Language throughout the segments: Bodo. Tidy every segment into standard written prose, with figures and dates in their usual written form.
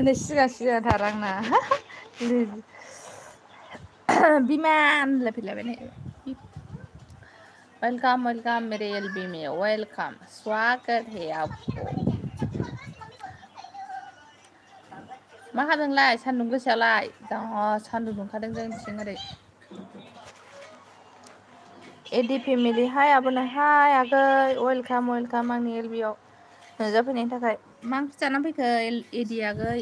दिनै सिगां आंना बिमान होनलायफैलायबाय नै वेलकम वेलकम मेरे एलबी में वेलकम स्वागत है आपको मा खादोंलाय सान्दुं गोसायालाय जा सान्दुं दुंखादों जोंनिथिं ओरै एडि फेमिलि हाय आबोनो हाय आगै वेलकाम वेलकाम आंनि एलबियाव नुजाफैनायनि थाखाय मा ओंख्रि जानानै फैखो एडि आगै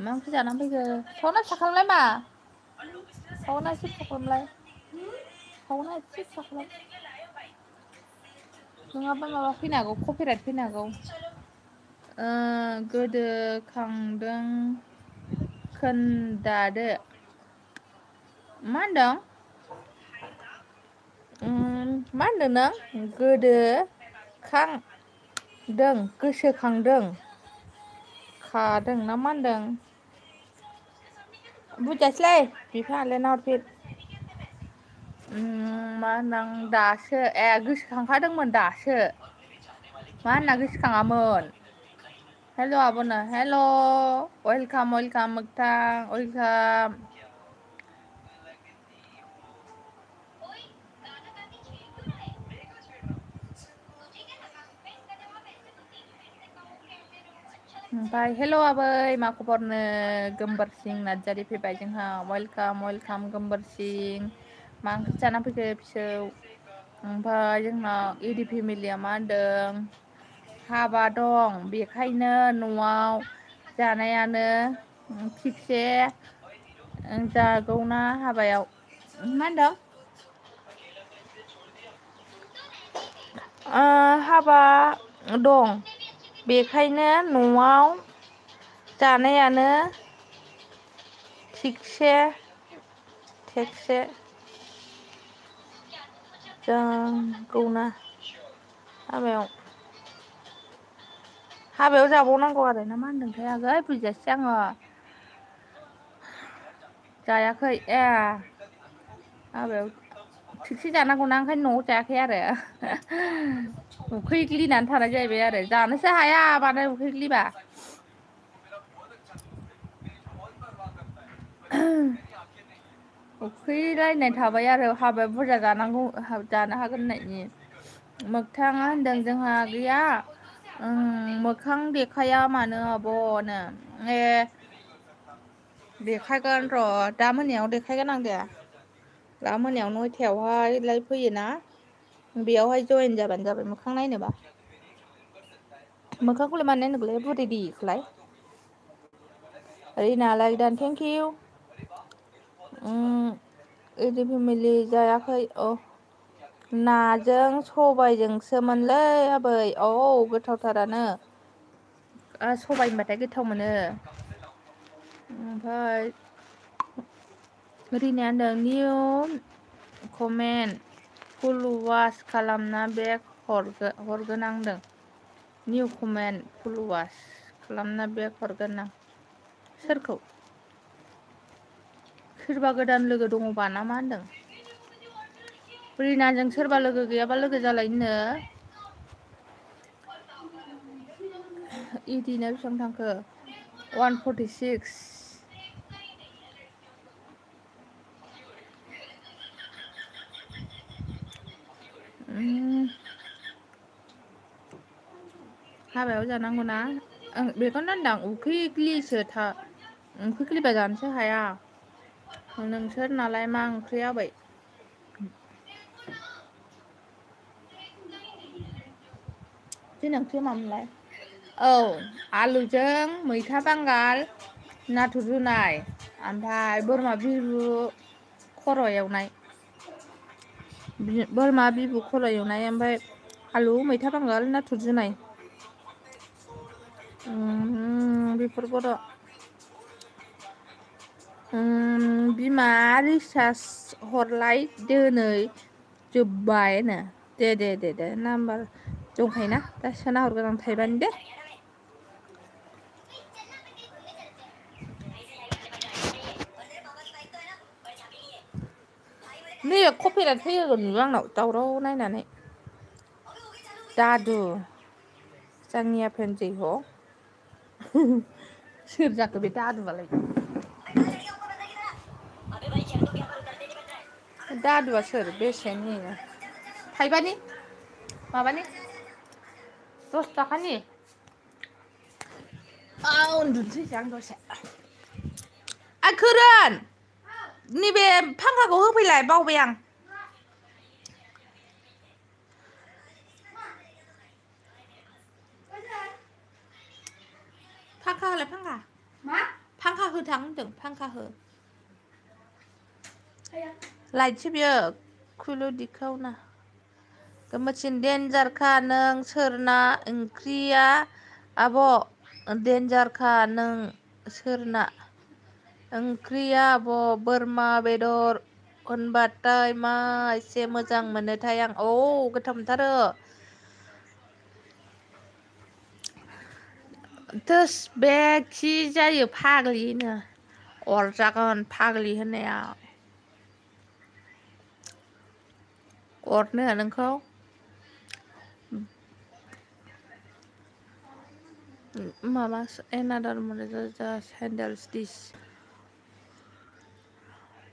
मा ओंख्रि जानानै फैखो सावना फिसा खालामलाय मा सावना एसे फिसा खालामलाय सावना एसे फिसा खालाम नङाबा माबा फैनो हागौ कपिराइट फैनो हागौ गोदोखांदों खोन्दादो मा होनदों मा होनदों नों गोदोखांदों गोसोखांदों खादों ना मा होनदों बुजियासैलै बिफायालाय नाहरफिन मा होनदां दासो गोसोखांखादोंमोन दासो मा होनना गोसोखाङामोन हेल' आब'नो हेल' वेलकाम वेलकाम मोगथां वेलकाम ओमफ्राय हेल' आबै मा खबरनो गोमबोरसिं नार्जारि फैबाय जोंहा वेलकाम वेलकाम गोमबोरसिं मा ओंख्रि जाना फैखो फिसौ ओमफ्राय जोंना इडि फेमिलिया मा होनदों हाबा दं बेखायनो न'आव जानायानो थिगसे जागौना हाबायाव मा होनदों हाबा दं बेखायनो न'आव जानायानो थिगसे जागौना हाबायाव जाबावनांगौ आरो ना मा होनदोंथाय आगै बुजियासै आङो जायाखै हाबायाव थिगसे जानांगौना ओंखायनो न'आव जायाखै आरो उखैग्लिनानै थानाय जाहैबाय आरो जानोसो हाया मानो उखैग्लिबा उखैलायनाय थाबाय आरो हाबाया बुरजा जानांगौ जानो हागोन होननायनि मोगथाङा होनदों जोंहा गैया मोखां देखाया मानो आब'नो देखायगोन र' दा मोनायाव देखायगोन आं दे दा मोनायाव 9थायावहायलाय फैयोना बेयावहाय जयेन जाबानो जाबाय मोखां नायनोबा मोखांखौलाय मानो नायनांगौलै बुरिदिखौलाय रिना लायदान थेंक इउ इडि फेमिलि जायाखै नाजों सबायजोंसोमोनलै आबै गोथावथारानो सबाय होनबाथाय गोथाव मोनो ओमफ्राय रिनाया होनदों निउ कमेन्ट फुल वास खालामना बेग हरगोन आं होनदों निउ कमेन्ट फुल वास खालामना बेग हरगोन आं सोरखौ सोरबा गोदान लोगो दङबा ना मा होनदों रिनाजों सोरबा लोगो गैयाबा लोगो जालायनो इदिनो बेसेबां थांखो 146 हाबायाव जानांगौना बेखौनो होनदां उखैग्लिबा जानोसो हाया नोंसोर नालाय मा ओंख्रि आबै जोंना ओंख्रिया मामोनलाय आलुजों मैथा बांगाल नाथुर रुनाय ओमफ्राय बोरमा बिबु खर' एवनाय बोरमा बिबु खर' एवनाय ओमफ्राय आलु मैथा बांगाल नाथुर जुनाय बेफोरखौथ' बिमा रिसार्ज हरलाय दोनै जोब्बायनो दे नाम्बार दंखायोना दा सोना हरगोन आं थाइबानि दे नै कपिराइट फैगोन आंनाव दावराव नायनानै दादु जोंनिया फेनसै हो सोर जाखो बे दादुआलाय दादुआ सोर बेसेनि थाइबानि माबानि 10 थाखानि उन्दुनोसै आं दसे खोरोन नैबे फांखाखौ होफैलाय बावबाय आं फांखा होलाय फांखा मा फांखा होथां होनदों फांखा हो लाइटसो बियो खुलु दिखावना गोमोथिन देन्जारखा नों सोरना ओंख्रिया आब' देन्जारखा नों सोरना ओंख्रिया आब' बोरमा बेदर होनबाथाय मा एसे मोजां मोनोथाय आं गोथाव मोनथारो तोस बे खि जायो फाग्लिनो अरजागोन फाग्लि होननाया अरनो नोंखौ माबा एनादार हेन्डेल्स दिस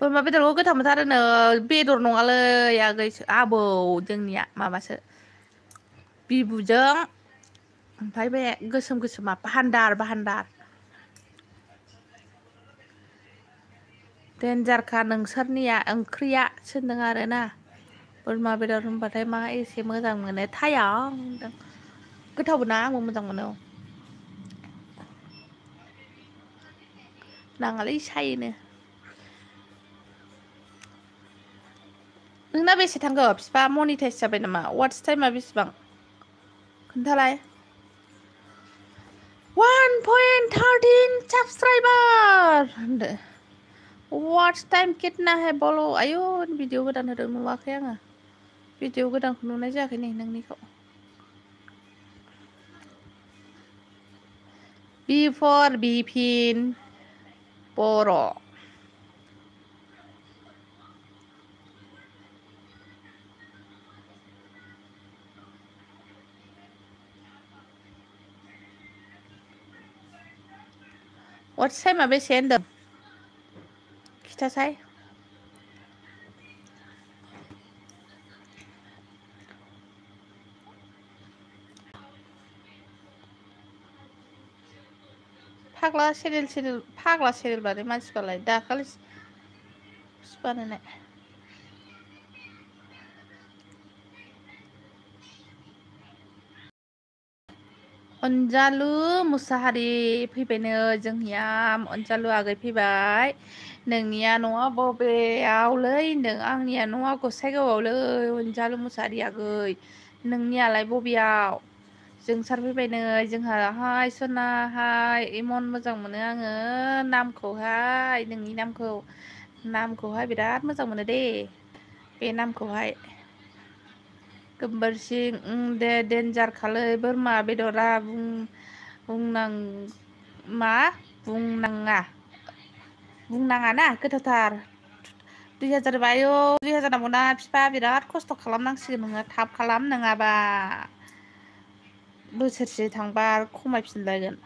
बोरमा बेदरखौ गोथाव मोनथारोनो बेदर नङालै आगै आबौ जोंनिया माबासो बिबुजों ओमफ्राय बे गोसोम गोसोमा भान्दार देन्जारखा नोंसोरनिया ओंख्रिया सोंदों आरोना बोरमा बेदर होनबाथाय मा एसे मोजां मोनो थाया होनदों गोथावबो ना आंबो मोजां मोनो नाङालै सायोनो नोंना बेसे थांखो बिफा मनिटाइज जाबाय नामा वाट्स टाइमा बेसेबां खोन्थालाय 1.13 साबसक्राइबार होनदो वाट्स टाइम कितना है बोलो आयु भिडिअ गोदान होदों नुवाखै आङो भिडिअ गोदानखौ नुनाय जायाखै नै नोंनिखौ बिफर बिफिन बर' वाट्स टाइमा बेसे होनदों खिथासाय फाग्ला चेनेल फाग्ला चेनेल बानाय मानसिफ्रालाय दाखालि बानायनाय अनजालु मुसाहारि फैबायनो जोंनिया अनजालु आगै फैबाय नोंनिया न'आ बबेयावलै होनदों आंनिया न'आ गसाइगावआवलै अनजालु मुसाहारि आगै नोंनियालाय बबेयाव जोंसार फैबायनो जोंहाहाय सनाहाय इमन मोजां मोनो आङो नामखौहाय नोंनि नामखौहाय बिराद मोजां मोनो दे बे नामखौहाय गोमबोरसिं दे देन्जार खालै बोरमा बेदरा बुंनाङा ना गोथावथार 2000 बायो 2000 नांगौना बिफा बिराद खस्थ' खालामनांसिगोन नोङो थाब खालाम नङाबा बोसोरसे थांबा खमायफिनलायगोन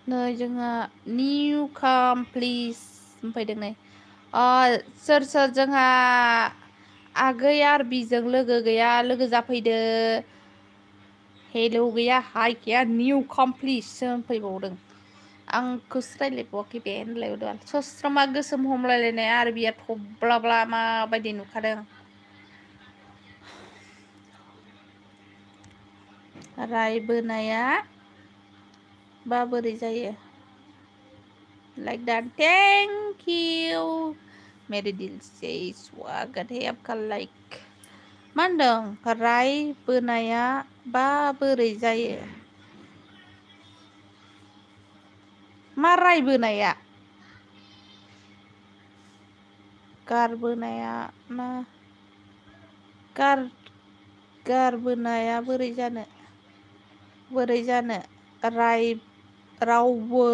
नै जोंहा निउ काम प्लिज फैदों नै सोर जोंहा आगै आरबिजों लोगो गैया लोगो जाफैदो हेलौ गैया हाय गैया निउ काम प्लिजसो फैबावदों आंखौसो रायज्लायबावाखै बे होनलायबावदों सस्रोमा गोसोम हमलायलायनाय आरबिया थब्लाब्ला माबायदि नुखादों रायबोनाया बा बोरै जायो लाइक दैट थैंक यू मेरे दिल से स्वागत है आपका लाइक मा होनदों रायबोनाया बा बोरै जायो मा रायबोनाया गारबोनाया ना गारबोनाया बोरै जानो बोरै जानो रावबो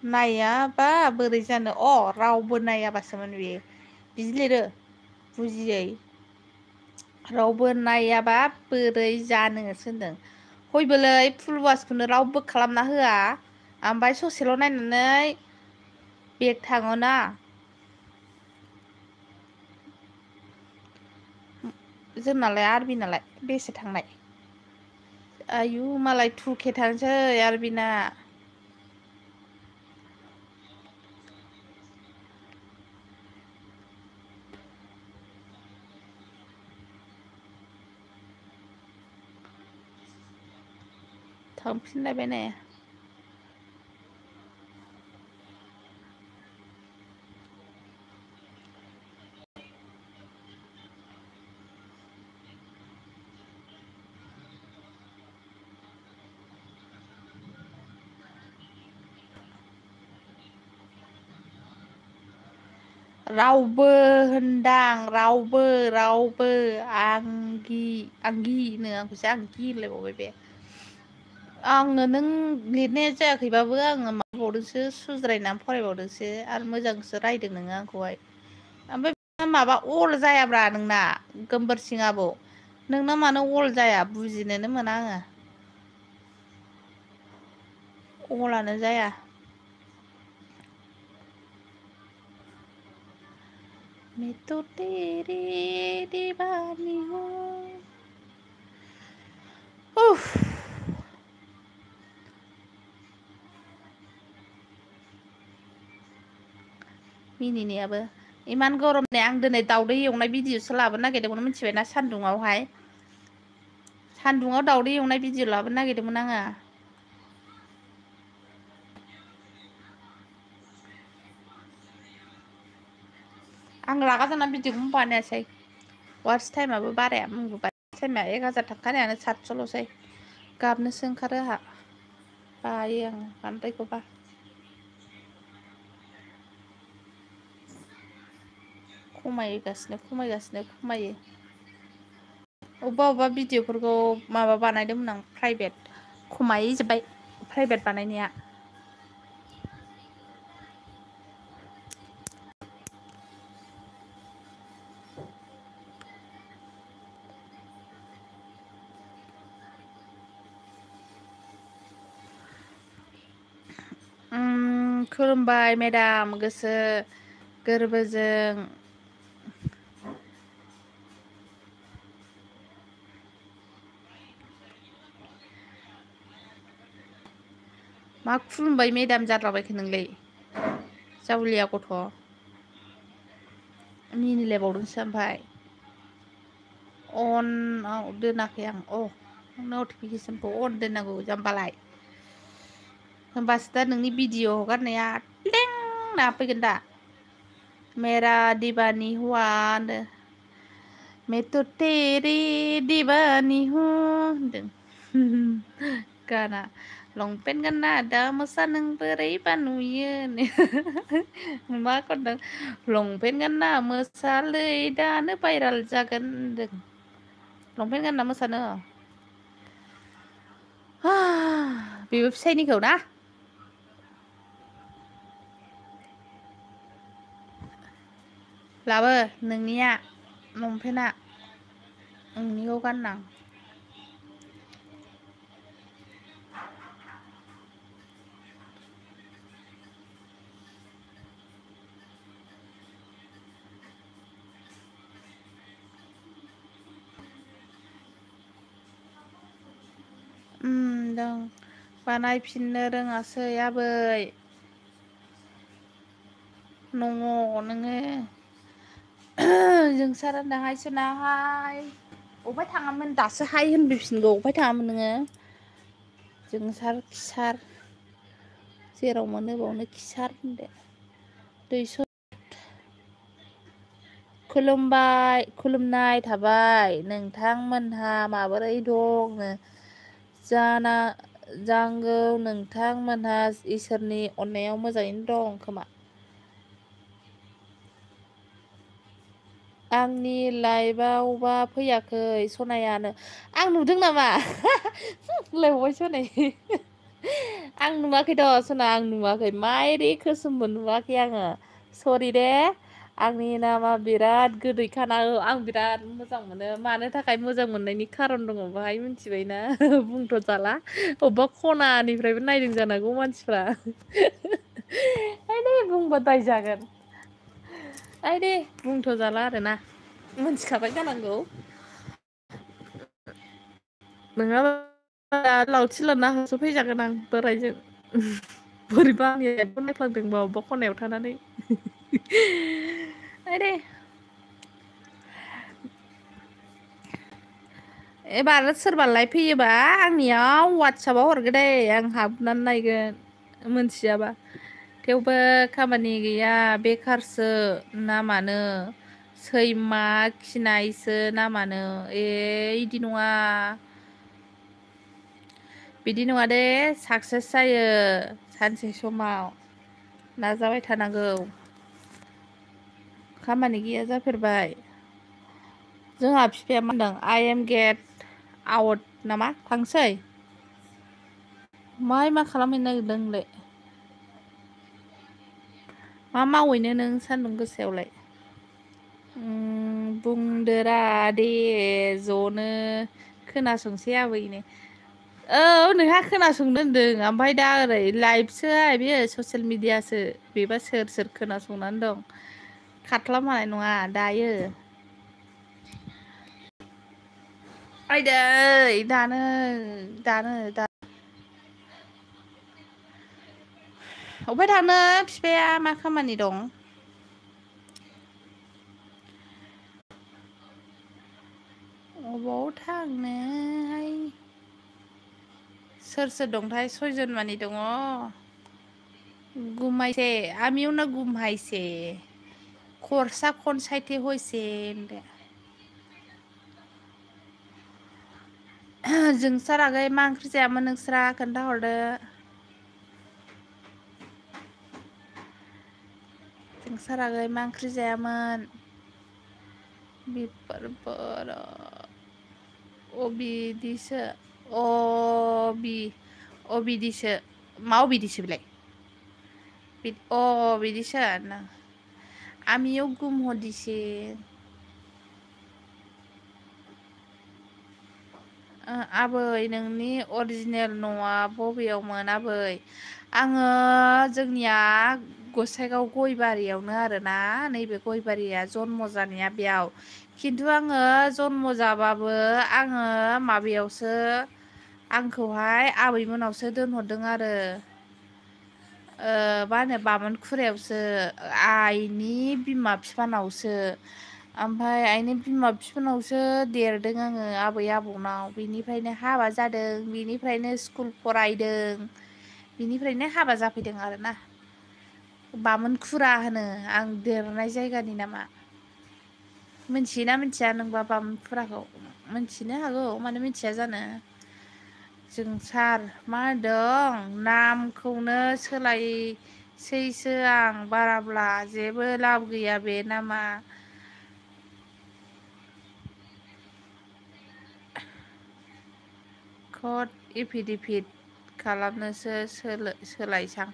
नायाबा बोरै जानो रावबो नायाबासोमोन बेयो बिदि लिरो बुजियै रावबो नायाबा बोरै जानोसो होनदों हयबोलै फुल वासखौनो रावबो खालामना होआ ओमफ्राय ससेल' नायनानै बेग थाङोना जोंनालाय आरबि नालाय बेसे थांनाय आयु मालाय 2K थांसै आरबिना थांफिनलायबाय ने रावबो होनदां रावबो आंगिनो आंखौसो आंगि होनलायबावबाय बे आङो नों लिरनाया जायाखैबाबो आङो माबाबावदोंसो सुज्रायनानै फरायबावदोंसो आरो मोजांसो रायदों नोङो आंखौहाय ओमफ्राय माबा अल जायाब्रा नोंना गोमबोरसिं आबौ नोंना मानो अल जाया बुजिनोनो मोना आङो अलानो जाया मैं तो तेरी दीवानी हूँ उफ मिनिनायाबो इमान गरमने आं दिनै दावदै एवनाय भिडिअसो लाबोनो नागिरदोंमोन मिथिबायना सान्दुङाव दावदै एवनाय भिडिअ लाबोनो नागिरदोंमोन आङो आं रागा जाना भिडिअखौनो बानायासै वाच टाइमाबो बाराया वाच टाइमा 1000 थांखानायानो 700ल'सै गाबनोसो ओंखारो आंहा बायो आं बांद्रायखौबा खमायो अबेबा भिडिअफोरखौ माबा बानायदोंमोन आं प्राइभेट खमायजोब्बाय प्राइभेट बानायनाया खुलुमबाय मेडाम गोसो गोरबोजों मा खुलुमबाय मेडाम जाद्राबायखो नोंलाय जावलिया गथ' मिनिलायबावदोंसो ओमफ्राय अनआव दोनाखै आं नटिफिकेसनखौ अन दोननांगौ जाम्बालाय होमबासो दा नोंनि भिडिअ हगारनाया टें होनना फैगोन दा मेरा दीवानी हुआ मैं तो तेरी दीवानी हूँ होनदों गाना लंपेन्ट गानना दा मोसा नों बोरैबा नुयो मा खनदों लंपेन्ट गानना मोसालै दानो भाइराल जागोन होनदों लंपेन्ट गानना मोसानो बेबो फिसायनिखौ ना लाबो नोंनिया लंपेन्टआ नोंनिखौ गाननां दं बानायफिननो रोङासै आबै नोङो जोंसार होनदोंहाय सोनाहाय अबहाय थाङामोन दासोहाय होनफैफिनगौ अबहाय थाङामोन नोङो जोंसार खिसार जेराव मोनो बावनो खिसार होनदो खुलुमनाय थाबाय नोंथांमोनहा माबोरै दं जानांगौ नोंथांमोनहा इसोरनि अननायाव मोजाङैनो दं खोमा आंनि लाइभआवबा फैयाखै सनायानो आं नुदों नामा लाइभआवहाय सनाय आं नुवाखैथ' सना आं नुवाखै माइरि खोसोमबो नुवाखै आङो सरि दे आंनि नामा बिराद गोदैखाना आं बिराद मोजां मोनो मानो थाखाय मोजां मोननायनि खारन दङ बाहाय मिथिबायना बुंथ' जाला अबेबा खनानिफ्रायबो नायदों जानांगौ मानसिफ्रा ओइ बुंबा दाय जागोन ओइ दे बुंथ' जाला आरोना मोनथिखाबाय जानांगौ नङाबा लावथि लाना होसो फैजागोन आं बोरायजों बोरैबा आंनि लाइफखौ नायफ्लांदोंबा अबेबा खनायाव थानानै दे एबार सोरबालाय फैयोबा आंनियाव वाट्सआपाव हरगोन दे आं हाबनानै नायगोन मोनथियाबा थेवबो खामानि गैया बेखारसो नामानो सैमा खिनायसो नामानो इदि नङा बिदि नङा दे साक्सेस जायो सानसे समाव नाजाबाय थानांगौ खामानि गैया जाफेरबाय जोंहा बिफाया मा होनदों आइ एम गेट आउट नामा थांसै मा खालामहैनो नागिरदों नोंलाय मा मावैनो नों सान्दुं गोसायावलाय बुंदोरा दे ज'नो खोनासंसै आबैनो औ नोंहा खोनासंनो होनदों ओमफ्राय दा ओरै लाइभसोहाय बेयो ससियेल मिडियासो बेबा सोर खोनासंनानै दं खारख्लाबनो हानाय नङा दायो आयदै दानो अबेहाय थांनो बिफाया मा खामानि दं अबाव थांनोहाय सोर दंथाय सयजन मानि दङ गुमायसे आमियाव ना गुमहायसे खरसा खनसायथे हयसे होनदो जोंसार आगै मा ओंख्रि जायामोन नोंस्रा खोन्थाहरदो जोंसार आगै मा ओंख्रि जायामोन बिबार बारा अबिदिसो बिदिसो मा बिदिसो बेलाय बिदिसो ना आमियाव गुमहरदिसे आबै नोंनि अरिजिनेल न'आ बबेयावमोन आबै आङो जोंनिया गसाइगाव गयबारियावनो आरोना नैबे गयबारिया जन्म जानाया बेयाव खिन्थु आङो जन्म जाबाबो आङो माबायावसो आंखौहाय आबैमोनावसो दोनहरदों आरो मा होनो बामोनखुरायावसो आइनि बिमा बिफानावसो ओमफ्राय आइनि बिमा बिफानावसो देरदों आङो आबै आबौनाव बिनिफ्रायनो हाबा जादों बिनिफ्रायनो स्कुल फरायदों बिनिफ्रायनो हाबा जाफैदों आरोना बामोनखुरा होनो आं देरनाय जायगानि नामा मिथियोना मिथिया नोंबा बामोनखुराखौ मिथिनो हागौ मानो मिथिया जानो जोंसार मा होनदों नामखौनो सोलायसैसो आं बाराब्ला जेबो लाब गैया बे नामा कड एफिडेभिट खालामनोसो सोलायसां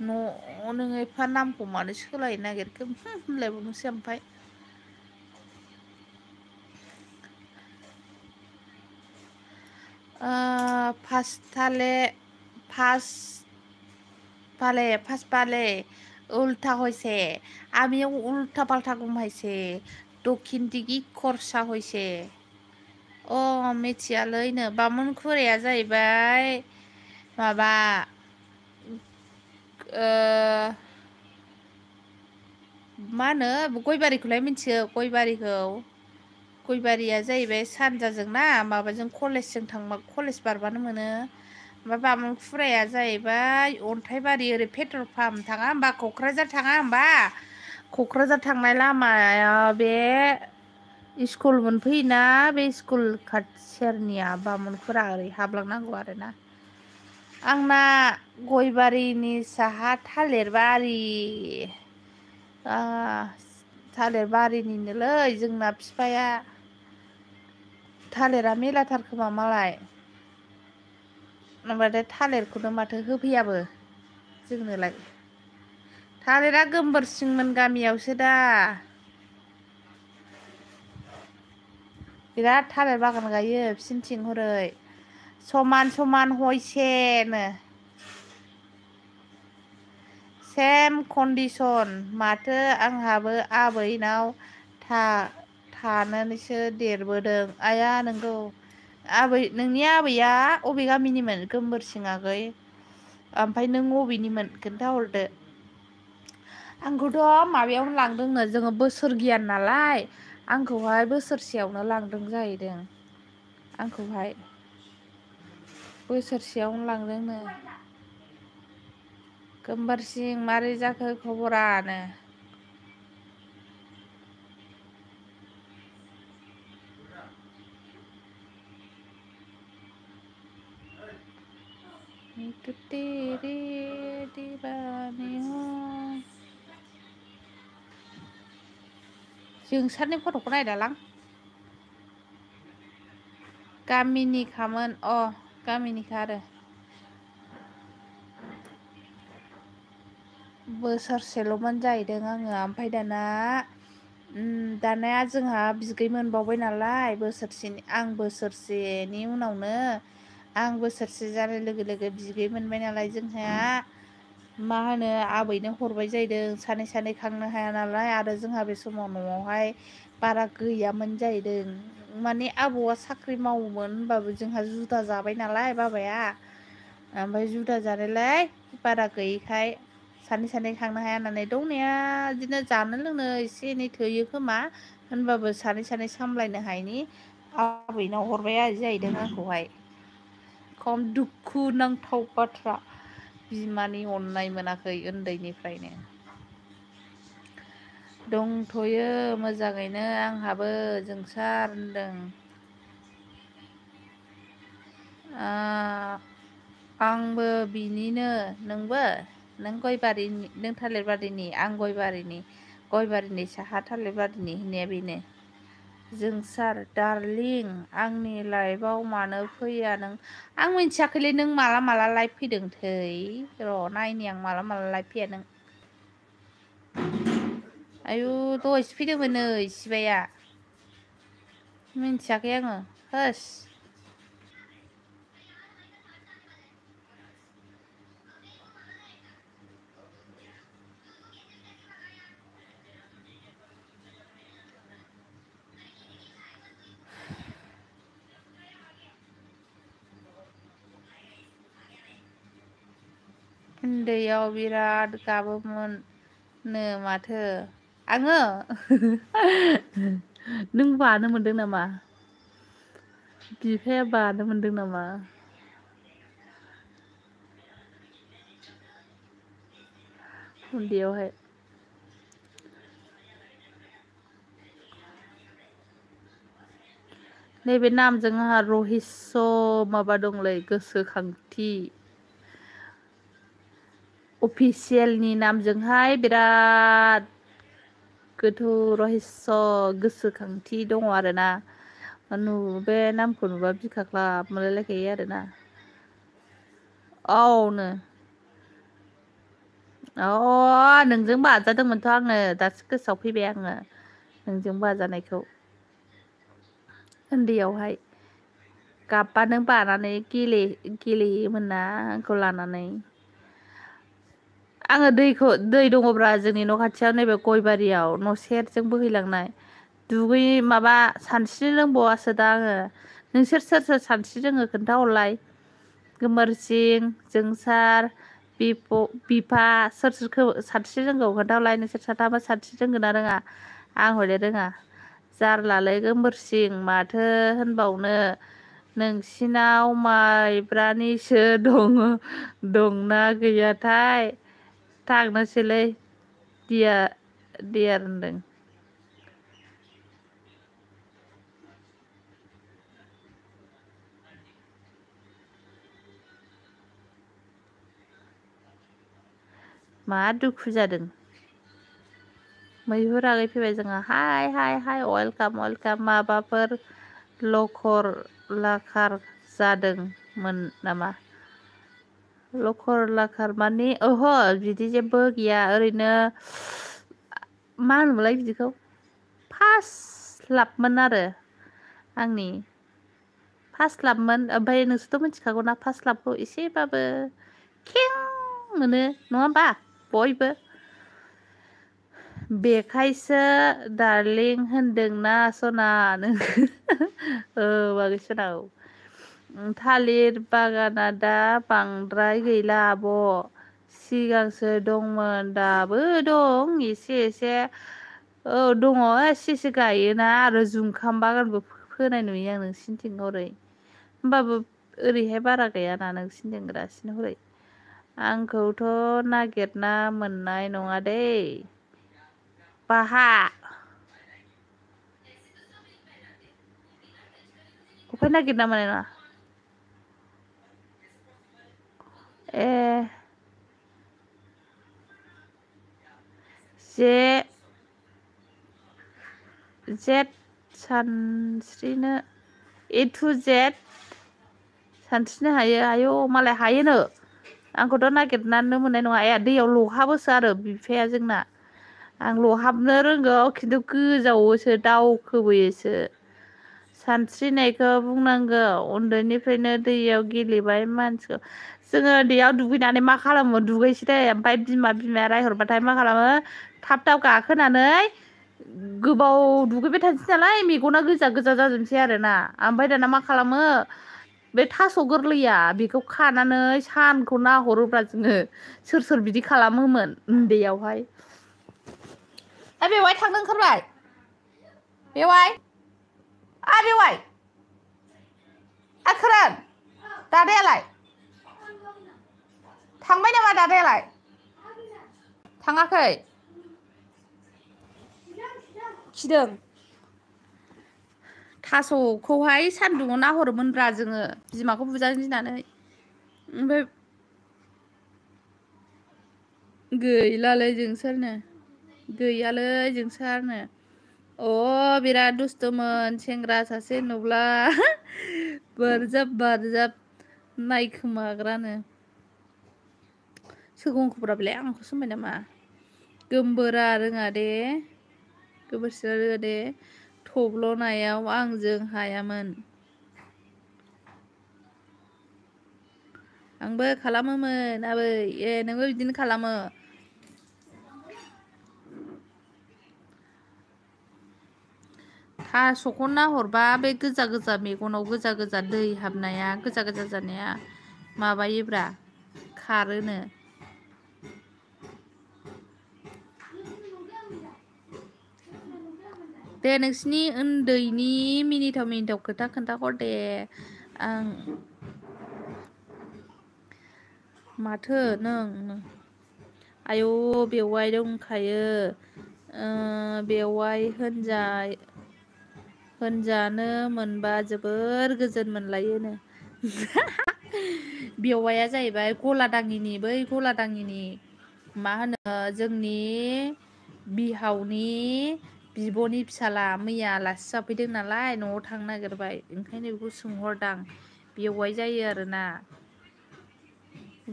नोङो एफा नामखौ मानो सोलायनो नागिरखो होनलायबावनोसै ओमफ्राय फासबाले उल्था हयसे आमियाव उल्था पाल्टा गुमहायसे दक्षिण दिगि खरसा हयसे मिथियालैनो बामोनखुराया जाहैबाय माबा मा होनो गयबारिखौलाय मिथियो गयबारिया जाहैबाय सानजाजोंना माबाजों कलेजजों थांबा कलेज बारबानो मोनो ओमफ्राय बामोनखुराया जाहैबाय अन्थाइबारि ओरै पेट्रल पाम्प थाङा होमबा क'क्राझार थाङा होमबा क'क्राझार थांनाय लामाया बे स्कुल मोनफैयोना बे स्कुल खाथि सेरनिया बामोनखुरा ओरै हाबलांनांगौ आरोना आंना गयबारिनि साहा थालिरबारि थालिर बारिनिनोलै जोंना बिफाया थालिरा मेलाथार खोमा मालाय होनबाथाय थालिरखौनो माथो होफैयाबो जोंनोलाय थालिरा गोमबोरसिंमोन गामियावसो दा बिराद थालिर बागान गायो बिसिनिथिं हरै समान समान हयसेनो सेम कन्डिसन माथो आंहाबो आबैनाव थानानैसो देरबोदों आइया नोंगौ आबै नोंनि आबैया अबे गामिनिमोन गोमबोरसिं आगै ओमफ्राय नों अबेनिमोन खोन्थाहरदो आंखौथ' माबायावनो लांदोंनो जोङो बोसोर गियान नालाय आंखौहाय बोसोरसेयावनो लांदों जाहैदों आंखौहाय बोसोरसेयावनो लांदोंनो गोमबोरसिं मारै जाखो खबरानो तेरे दीवाने हो जोंसारनि फट'खौ नायदालां गामिनिखामोन गामिनिखा आरो बोसोरसेल'मोन जाहैदों आङो ओमफ्राय दाना जोंहा बिगै मोनबावबाय नालाय आं बोसोरसेनि उनावनो आं बोसोरसे जानाय लोगो लोगो बिगै मोनबाय नालाय जोंहा मा होनो आबैनो हरबाय जाहैदों सानै सानै खांनो हाया नालाय आरो जोंहा बे समाव न'आवहाय बारा गैयामोन जाहैदों माने आबौआ साख्रि मावोमोन होनबाबो जोंहा जुदा जाबाय नालाय बाबाया ओमफ्राय जुदा जानायलाय बारा गैयैखाय सानै सानै खांनो हाया होननानै दंनाया बिदिनो जानो लोंनो एसे एनै थोयो खोमा होनबाबो सानै सानै सामलायनो हायिनि आबैनाव हरबाय जाहैदों आंखौहाय खम दुखु नांथाव बाथ्रा बिमानि अननाय मोनाखै उन्दैनिफ्रायनो दंथ'यो मोजाङैनो आंहाबो जोंसार होनदों आंबो बिनिनो नोंबो नों गयबारिनि नों थालिर बारिनि आं गयबारिनि साहा थालिर बारिनि होननाया बेनो जोंसार डारलिं आंनि लाइफआव मानो फैया नों आं मिथियाखैलै नों माला माला लाइफ फैदों थै र' नायनि आं माला माला लाइफ फैया नों आयु दहायसो फैदोंमोन नै सिबाया मिन्थियाखै आङो होस उन्दैयाव बिराद गाबोमोननो माथो आङो नों बानो मोनदों नामा बिफाया बानो मोनदों नामा उन्दैयावहाय नैबे नामजों आंहा रहिस्स माबा दंलै गोसोखांथि अफिसियेलनि नामजोंहाय बिराद गोथौ रहिस्स गोसोखांथि दङ आरोना बे नामखौ नुबा बिखाख्लाब मोनलायलायखायो आरोना औनो नोंजों बाजादोंमोनथ' आङो दासो गोसोआव फैबाय आङो नोंजों बाजानायखौ उन्दैयावहाय गाबबानो बानानै गेलेयोमोन ना आंखौ लानानै आङो दै दङब्रा जोंनि न' खाथियाव नैबे गयबारियाव न' सेरजों बोहैलांनाय माबा सानस्रिनो रोंबावासो दा आङो नोंसोर सोर सोर सानस्रि रोङो खोन्थाहरलाय गोमोरसिं जोंसार बिफा सोर सोरखौ सानस्रि रोंगौ खोन्थाहरलाय नोंसोर साथामा सानस्रि रोंगोन ना रोङा आं हले रोङा जारलालै गोमबोरसिं माथो होनबावनो नोंसिनाव माइब्रानिसो दंना गैयाथाय थांनोसैलै दियार होनदों मा दुखु जादों मैहुर आगै फैबाय जोंहा हाय हाय हाय वेलकाम वेलकाम माबाफोर लखर लाखार जादोंमोन नामा लखर लाखार माने ओहो बिदि जेबो गैया ओरैनो मा होनोमोनलाय बिदिखौ फार्स्ट लाभमोन आरो आंनि फार्स्ट लाभमोन ओमफ्राय नोंसोरथ' मिथिखागौ ना फार्स्ट लाभखौ एसेबाबो खें मोनो नङा होमबा बयबो बेखायसो डार्लिं होनदोंना सना नों बागैसोनाव थालिर बागाना दा बांद्राय गैला आब' सिगांसो दंमोन दाबो दं एसे एसे औ दङ एसे एसे गायोना आरो जुंखाम बागानबो फोनाय नुयो आं नोंसिनिथिं हरै होमबाबो ओरैहाय बारा गैयाना नोंसिनिथिं ग्रासिनो हरै आंखौथ' नागिरना मोननाय नङा दै बाहा अफाय नागिरना मोननाय नङा ए जेद सानस्रिनो ए टु जेद सानस्रिनो हायो आयौ मालाय हायोनो आंखौथ' नागिरनानै मोननाय नङा ए दैयाव लहाबोसो आरो बिफाया जोंना आं लहाबनो रोंगौ खिन्थु गोजावोसो दावखोबोयोसो सानस्रिनायखौ बुंनांगौ उन्दैनिफ्रायनो दैयाव गेलेबाय मानसिखौ जोङो दैयाव दुगैनानै मा खालामो दुगैसै दै ओमफ्राय बिमाया रायहरबाथाय मा खालामो थाब थाब गाखोनानै गोबाव दुगैबाय थानोसै नालाय मेगना गोजा गोजा जाजोबनोसै आरोना ओमफ्राय दाना मा खालामो बे थास' गोरलैया बेखौ खानानै सानखौ नाहरोब्ला जोङो सोर सोर बिदि खालामोमोन उन्दैयावहाय बेवाय थांनो ओंखारबाय बेवाय बेवाय खोनान दादायालाय थांबाय नामा दादायालाय थाङाखै खिदों थास'खौहाय सान्दुङाव नाहरोमोनब्रा जोङो बिमाखौ बुजानो गिनानै ओमफ्राय गैलालै गैयालै जोंसारनो बिराद दुस्थ'मोन सेंग्रा सासे नुब्ला बारजाब नायखोमाग्रानो सोरगोमखौब्रा बेलाय आंखौसो होनबाय नामा गोमबोरा रोङा दे गोबोरसिया रोङा दे थब्ल'नायाव आंजों हायामोन आंबो खालामोमोन आबै नोंबो बिदिनो खालामो थास'खौ नाहरबा बे गोजा गोजा मेगनाव गोजा गोजा दै हाबनाया गोजा गोजा जानाया माबायोब्रा खारोनो दे नोंसिनि उन्दैनि मिनिथाव खोथा खोन्थाहर दे आं माथो नों आयौ बेवाय दंखायो बेवाय होनजानो मोनबा जोबोर गोजोन मोनलायोनो बेवाया जाहैबाय गलादाङिनि बै गलादाङिनि मा होनो जोंनि बिहावनि बिब'नि फिसाला मैया आलासि जाफैदों नालाय न'आव थांनो नागिरबाय ओंखायनो बेखौ सोंहरदां बेवाइ जायो आरोना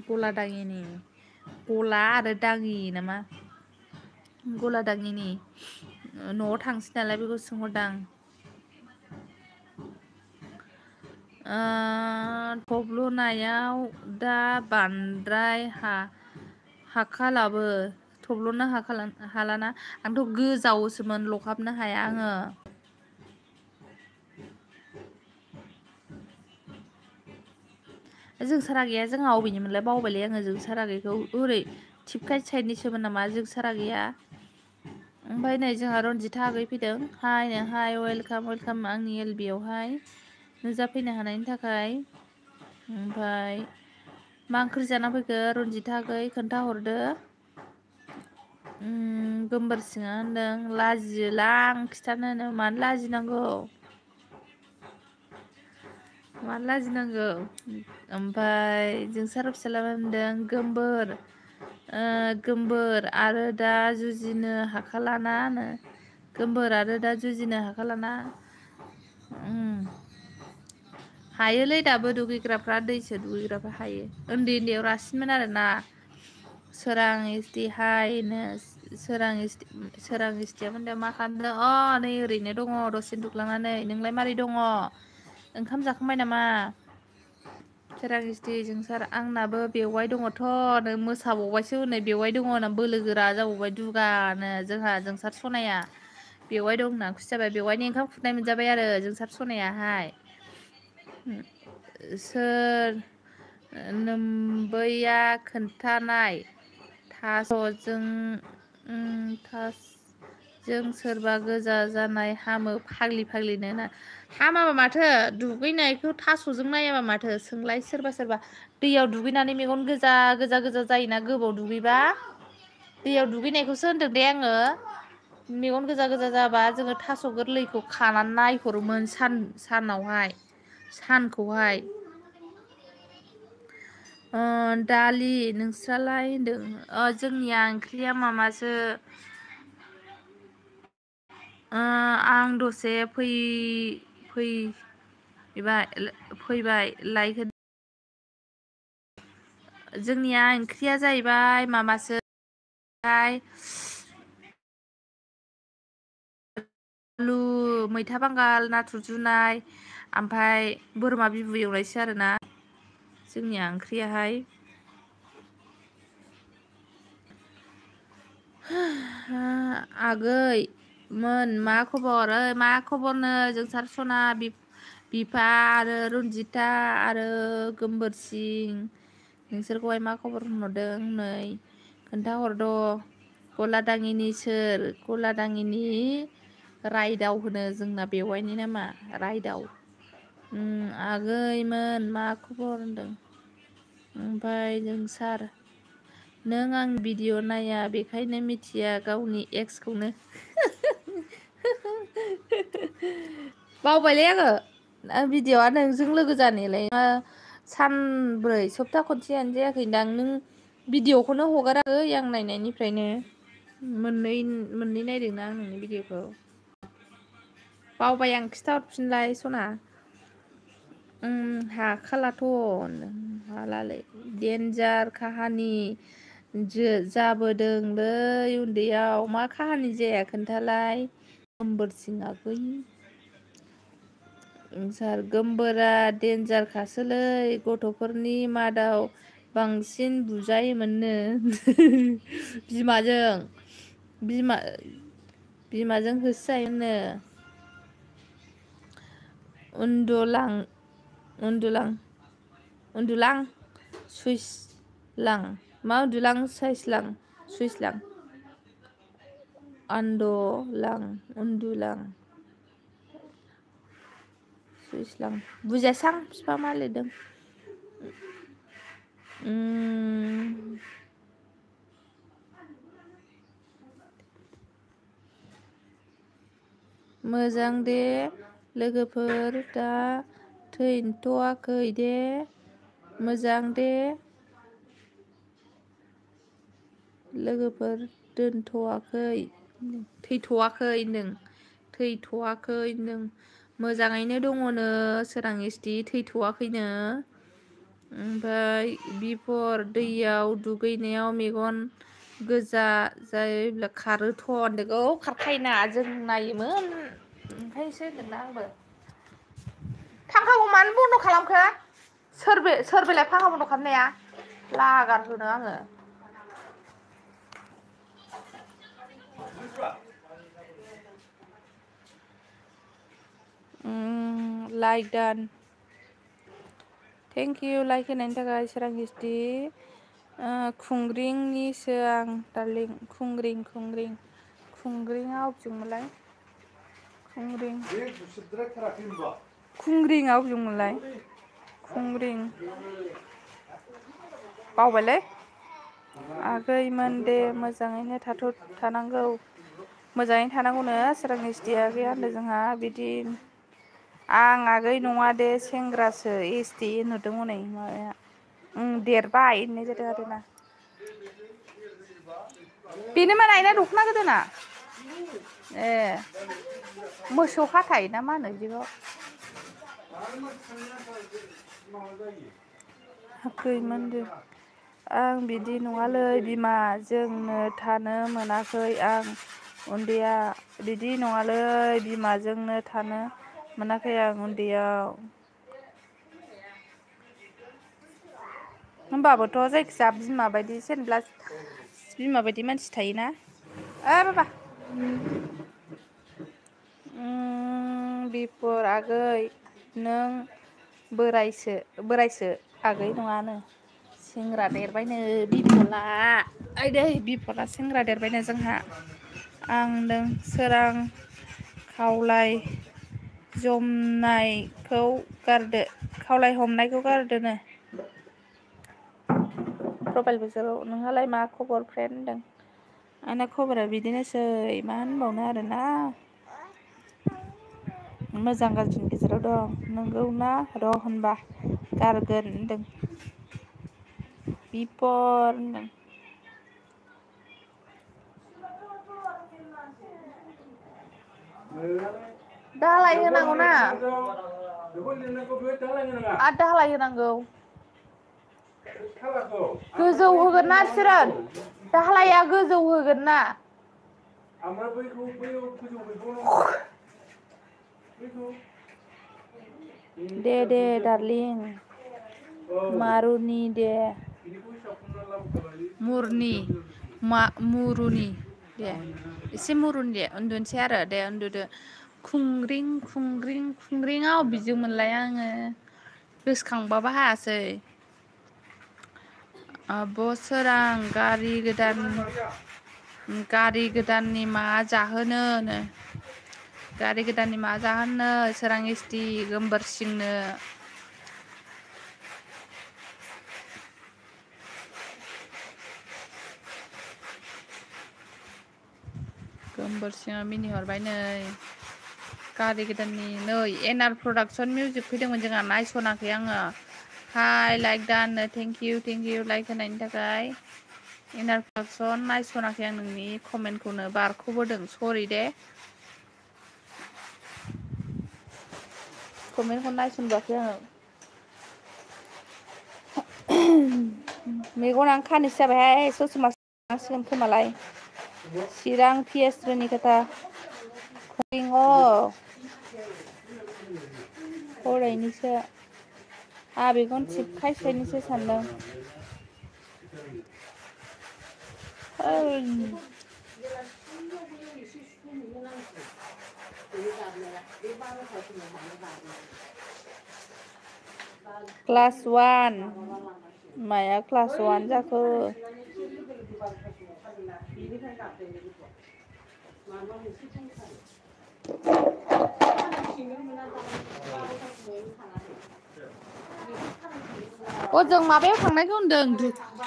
गलादाङिनि गला आरो दाङि नामा गलादाङिनि न'आव थांसै नालाय बेखौ सोंहरदां थब्ल'नायाव दा बांद्राय हाखालाबो थब्ल'नो हालाना आंथ' गोजावोसोमोन लहाबनो हाया आङो जोंसार आगैया जोंहा अबेनिमोनलाय बावबायलै आङो जोंसार आगैखौ ओरै थिपकाइ साइडनिसोमोन नामा जोंसार आगैया ओमफ्राय नै जोंहा रनजिता आगै फैदों हाय वेलकाम आंनि एलबियावहाय नुजाफैनो हानायनि थाखाय ओमफ्राय मा ओंख्रि जाना फैखो रनजिता आगै खोन्थाहरदो गोमबोरसिङा होनदों लाजियोलां खिथानो मानो लाजिनांगौ मानो लाजिनांगौ ओमफ्राय जोंसार फिसाला होनदों गोमबोर गोमबोर आरो दा जुजिनो हाखालाना गोमबोर आरो दा जुजिनो हाखालाना हायोलै दाबो दुगैग्राफ्रा दैसो दुगैग्राफ्रा हायो उन्दै उन्दैयाव रासिनमोन आरोना सोरां इस्टि हायनो सोरां इस्टिया मोनदों मा खालामदों नै ओरैनो दङ दसे दुगलांनानै नोंलाय मारै दङ ओंखाम जाखांबाय नामा सोरां इस्टि जोंसार आंनाबो बेवाइ दङथ' नों मोसाबावबायसो हनै बेवाइ दङ होनना बोलो गोरा जाबावबाय दुगानो जोंहा जोंसार सनाया बेवाइ दं होनना खुसि जाबाय बेवाइनि ओंखाम खुरनाय मोनजाबाय आरो जोंसार सनायाहाय सोर नोम्बैया खोन्थानाय थासजों सोरबा गोजा जानाय हामो फाग्लिनो ना हामाबा माथो दुगैनायखौ थास'जों नायाबा माथो सोंलाय सोरबा दैयाव दुगैनानै मेगन गोजा जायोना गोबाव दुगैबा दैयाव दुगैनायखौसो होनदों दे आङो मेगन गोजा जाबा जोङो थास' गोरलैखौ खानानै नायहरोमोन सानखौहाय दालि नोंस्रालाय होनदों जोंनिया ओंख्रिया मामासो आं दसे फैबाय लाइक जोंनिया ओंख्रिया जाहैबाय मामासो आलु मैथा बांगाल नाथुर जुनाय ओमफ्राय बोरमा बिबु एवनायसो आरोना जोंनिया ओंख्रियाहाय आगैमोन मा खबरनो जोंसार सना बिफा आरो रन्जिता आरो गोमबोरसिं नोंसोरखौहाय मा खबर होनहरदों नै खोन्थाहरद' गलादाङिनि सोर गलादाङिनि रायदाव होनो जोंना बेवाइनि नामा रायदाव आगैमोन मा खबर होनदों ओमफ्राय नोंसार नों आं भिडिअ नाया बेखायनो मिथिया गावनि एक्सखौनो बावबायलै आङो भिडिअआ नोंजों लोगो जानायलाय सानब्रै सप्ता खनसेयानो जायाखैदां नों भिडिअखौनो हगाराखै आं नायनायनिफ्रायनो मोननै नायदोंना आं नोंनि भिडिअखौ बावबाय आं खिथाहरफिनलाय सना हाखालाथ' हालालै देन्जार काहानि जाबोदोंलै उन्दैयाव मा काहानि जाया खोन्थालाय गोमबोरसिं आगै सार गोमबोरा देन्जारखासोलै गथ'फोरनि मादाव बांसिन बुजायोमोननो बिमाजों होसोजायोमोननो उन्दुलां सुइसलां मा सुइसलां उन्दुलां सुइसलां बुजियासां बिफा मा लिरदों मोजां दे लोगोफोर दा थैनोथ'वाखै दे मोजां दे लोगोफोर थैथ'वाखै होनदों मोजाङैनो दङनो सोरां इस्टि थैथ'वाखैनो ओमफ्राय बिफर दैयाव दुगैनायाव मेगन गोजा जायोब्ला खारोथ' होनदों खारखायोना जों नायोमोन ओंखायसो होनदोंना आंबो फांखाखौ मानो बन्द' खालामखो सोर बेलाय फांखा बन्द' खालामनाया लागार होनो आङो like don thank you like होनायनि थाखाय सोरां इस्टि खुंग्रिंनिसो आं डार्लिं खुंग्रिंआ अबेजोंमोनलाय खुंग्रिंआ अबेजोंमोनलाय खुंग्रिं बावबायलै आगैमोन दे मोजाङैनो थानांगौ मोजाङैनो थानांगौनो सोरां इस्टि आगैया होनदों जोंहा बिदि आं आगै नङा दे सेंग्रासो एसटि होनहरदों हनै माबाया देरबाय होननाय जादों आरोना बेनो मा नायना दख'ना गोदोना ए मोसौ हाथाय ना मा होनो बिदिखौ हाखैमोनदो आं बिदि नङालै बिमा जोंनो थानो मोनाखै आं उन्दैया बिदि नङालै बिमाजोंनो थानो मोनाखै आं उन्दैयाव होमबाबोथ' जायखिजाया बिमा बायदि जेनेबा बिमा बायदि मानसि थायोना बाबा बिफर आगै नों बोरायसो आगै नङानो सेंग्रा देरबायनो बिफला आइदै बिफला सेंग्रा देरबायनो जोंहा आं नों सोरां खावलाय हमनायखौ गारदोनो प्रफाइल बोजोराव नोंहालाय मा खबर फ्रेन्ड होनदों आंना खबरा बिदिनोसै मा होनबावनो आरोना मोजां गाज्रिनि गेजेराव दं नंगौ ना र' होनबा गारगोन होनदों बिपर होनदों दालाय होनांगौ ना आरो दालाय होनांगौ गोजौ होगोन ना बिसोरो दालाया गोजौ होगोन ना दे डार्लिं मारुनि दे मुरुनि दे एसे मुरुनि दे उन्दुनोसै आरो दे उन्दुदो खुंग्रिंआव बिजों मोनलाय आङो गोसोखांबाबो हायासै आब' सोरां गारि गोदाननि मा जाहोनो सोरां एसटि गोमबोरसिंनो गोमबोरसिङा मिनिहरबाय नै गारि गोदाननि नै एनआर प्रडाक्सन मिउजिक फैदोंमोन जोंहा नायस'नाखै आङो हाय लाइक दानो थेंक इउ लाइक होनायनि थाखाय एनआर प्रडाक्सन नायस'नाखै आं नोंनि कमेन्टखौनो बारख'बोदों सरि दे कमेन्टखौ नायसनबाखै आङो मेगनानो खानिसो जाबायहाय ससमा नांसिगोन खोमालाय चिरां पिएसनि खोथा फरायनोसो बेखौनो थिबखायसोनोसो सानदों क्लास 1 माया क्लास 1 जाखो जों माबायाव थांनायखौ होनदों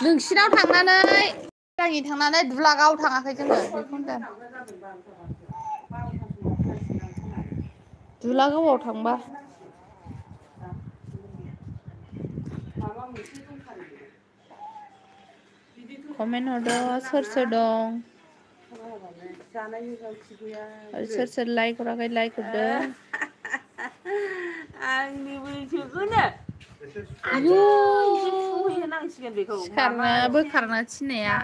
नोंसिनाव थांनानै दुलागाव थाङाखै जोङो बेखौ होनदों दुलागावआव थांबा कमेन्ट हरदो सोर दं सोर लाइक हराखै लाइक हरदो आंनि बैसोखौनो बोखारना थिननाया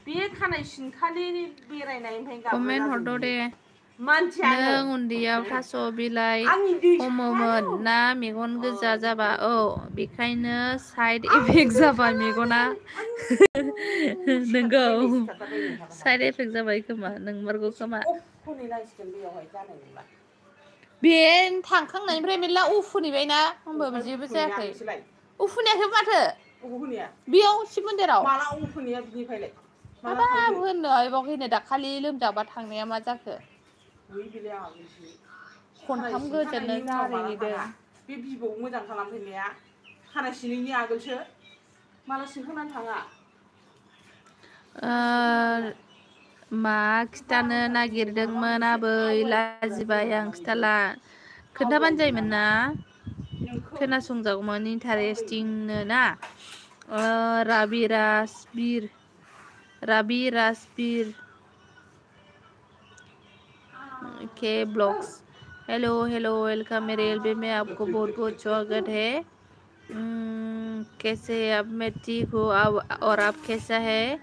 बे खानाय सिनखालि बेरायनायनिफ्राय कमेन्ट हरदो दे नों उन्दैयाव थास' बिलाइ हमोमोन ना मेगन गोजा जाबा बेखायनो साइड इफेक्ट जाबाय मेगना नोंगौ साइड इफेक्ट जाबाय खोमा नोंमारगौ खोमा बे थांखांनायनिफ्राय मेरला उफुनिबायना होमबाबो जेबो जायाखै उफुनियाखै माथो बेयाव शिब मन्दिराव हाबाब होनो दाखालि लोमजाबा थांनाया मा जाखो खनथाम गोजोननो जारिदों बे बिबौ मोजां खालामफैनाया खानाय सिनैनि आगोलसो माला सिनखांनानै थाङा मा खिथानो नागिरदोंमोन आबै लाजिबाय आं खिथाला खोन्थाबानो जायोमोन ना खोनासंजागौमोन इन्टारेस्टिंनो ना रवि राजबीर के ब्लॉग्स। हेलो हेलो वेलकम मेरे एल्बम में आपको बहुत बहुत स्वागत है। कैसे अब मैं ठीक हूँ अब और आप कैसा है?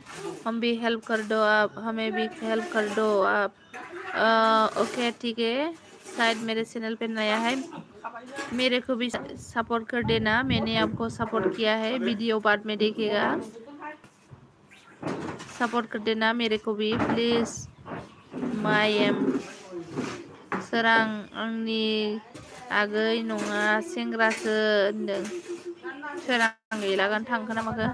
हम भी हेल्प कर दो, आप हमें भी हेल्प कर दो आप। ओके ठीक है। शायद मेरे चैनल पे नया है, मेरे को भी सपोर्ट कर देना। मैंने आपको सपोर्ट किया है, वीडियो बाद में देखिएगा। सपोर्ट कर देना मेरे को भी प्लीज। माई एम सोरां आंनि आगै नङा सेंग्रासो होनदों। सोरां गैलागोन थांखो ना माखो?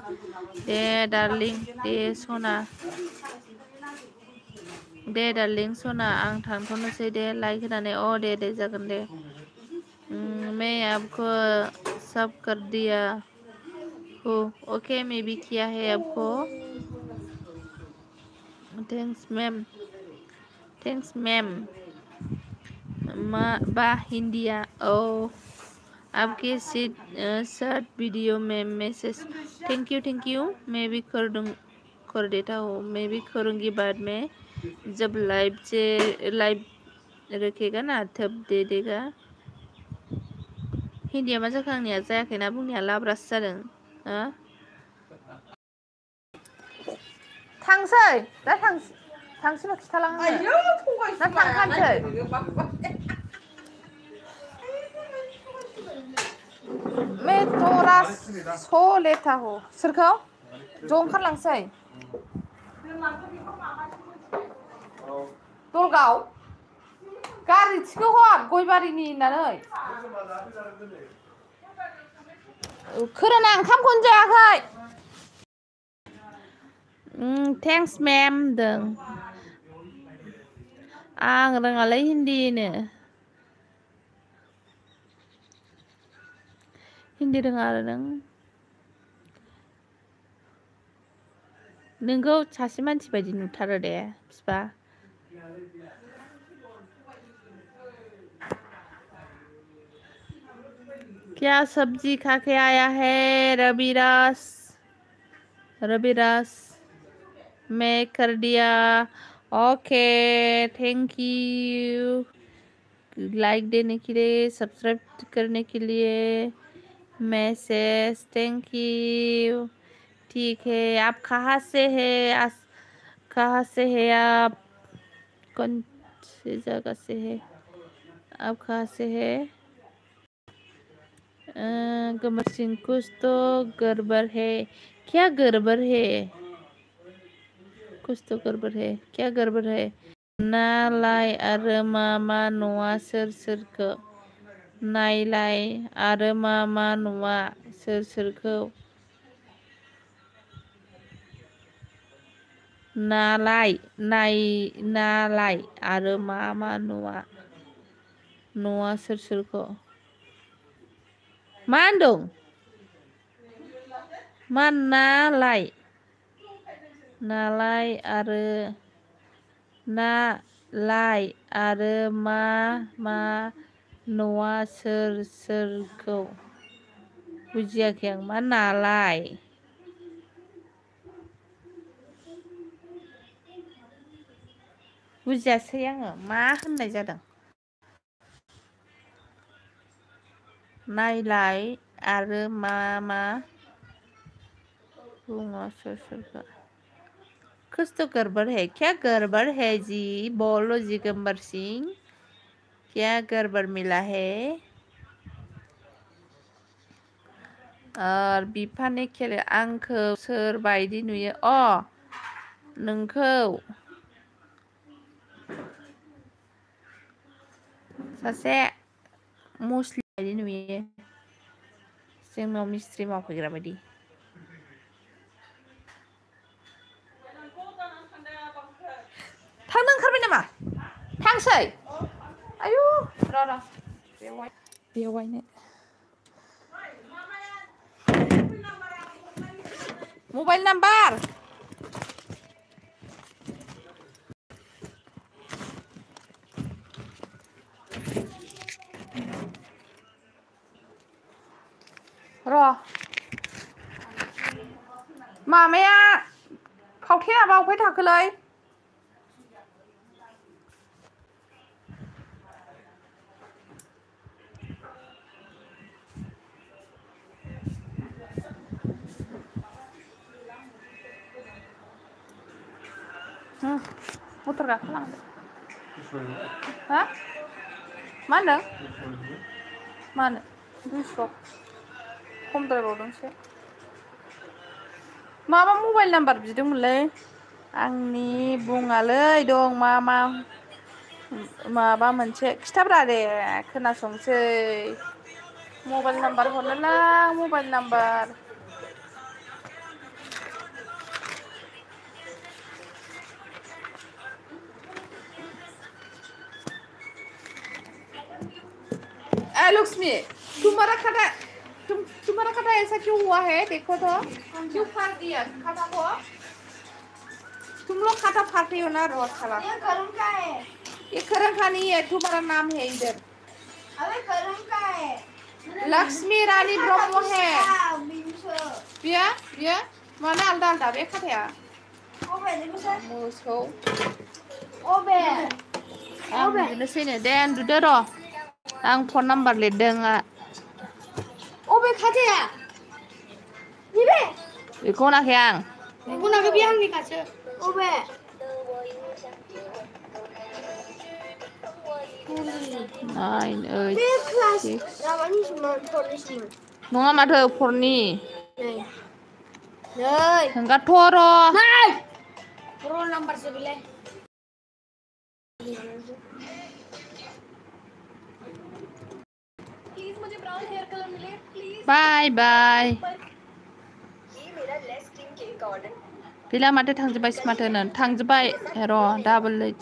दे डार्लिं दे सना, दे डार्लिं सना आं थांथ'नोसै दे लाइक होनानै। दे दे जागोन दे। मैं आपको सब कर दिया हो। ओके मैं भी किया है आपको। Thanks ma'am, thanks ma'am. बा हिंदिया आपके शॉर्ट वीडियो में मैसेज। Thank you. मैं भी कर देता हूँ। मैं भी करूँगी बाद में, जब लाइव रखेगा ना तब दे देगा। हिंदिया मा जाखो आंनिया? जायाखैना बुंनाया लाब्रासो जादों। थांसै दा थांसैबा खिथालां आंनो ना थांखानोसै? मैं थोड़ा सो लेता हूँ। सोरखौ ज' ओंखारलांसै दलगाव गारि थिखो हर गयबारिनि होननानै। खोरोना ओंखामखौनो जायाखै। थेंक्स मेम होनदों। आं रोङालै हिन्दीनो, हिन्दी रोङा आरो नोंखौ सासे मानसि बायदि नुथारो दे बिफा। क्या सब्जी खा के आया है रविराज? मैं कर दिया। ओके थैंक यू लाइक देने के लिए, सब्सक्राइब करने के लिए, मैसेज थैंक यू। ठीक है आप कहाँ से है? कहाँ से है आप? कौन सी जगह से है आप? कहाँ से है? गमर सिंह कुछ तो गड़बड़ है। क्या गड़बड़ है? कुछ तो गड़बड़ है। क्या गड़बड़ है? नालाय आरो मा न'आ सोर सोरखौ? नायलाय आरो मा न'आ सोर सोरखौ? नालाय आरो मा न'आ सोर सोरखौ? मा होनदों? मा नालाय आरो मा न'आ सोर सोरखौ? बुजियाखै आं। मा नालाय? बुजियासै आङो मा होननाय जादों। नायलाय आरो मा न'आ सोर सोरखौ? कुछ तो गड़बड़ है। क्या गड़बड़ है जी? बोलो जी गंबर सिंह, क्या गड़बड़ मिला है? और बिफानि खेले आंखौ सोर बायदि नुयो? नोंखौ सासे मुस्लिम बायदि नुयो, जोंनाव मिस्ट्रि मावफैग्रा बायदि। थांनो ओंखारबाय नामा? थांसै? आयु र' बेवायनो मबाइल नाम्बार र' मामाया फावथेना बावफाय थाखोलाय मटर गाखोलांदो हा मा होनदों मानो 200 खमद्रायबावदोंसो माबा मबाइल नाम्बार बिदोंमोनलै आंनि बुङालै दं मा माबा मोनसे खिथाब्रा दे खोनासंसै मबाइल नाम्बार हरनोलां मबाइल नाम्बार लक्ष्मी तुम्हारा खाता ऐसा क्यों हुआ है देखो तो क्यों फाड़ दिया खाता को तुम लोग खाता फाड़ते हो ना रोज साला ये करम का है ये करम का नहीं है तुम्हारा नाम है इधर अबे करम का है लक्ष्मी रानी ब्रह्म है बिया माने आलदा आलदा बे खाताया मोसौ अबे आं बिदिनोसैनो दे उन्दुदो र' आं फन नाम्बार लिरदों अबे खाताया नैबे बेखौ होनाखै आं बेखौ होनाखै बे आंनिखासो अबे 9 8 6 नङा माथो फरनि हंगाथ' रल नाम्बारसो बेलाय प्लीज मुझे ब्राउन हेयर कलर मिले प्लीज बाय बाय गैला माथो थांजोब्बायसो माथो नो थांजोब्बाय र' डाबल ओइट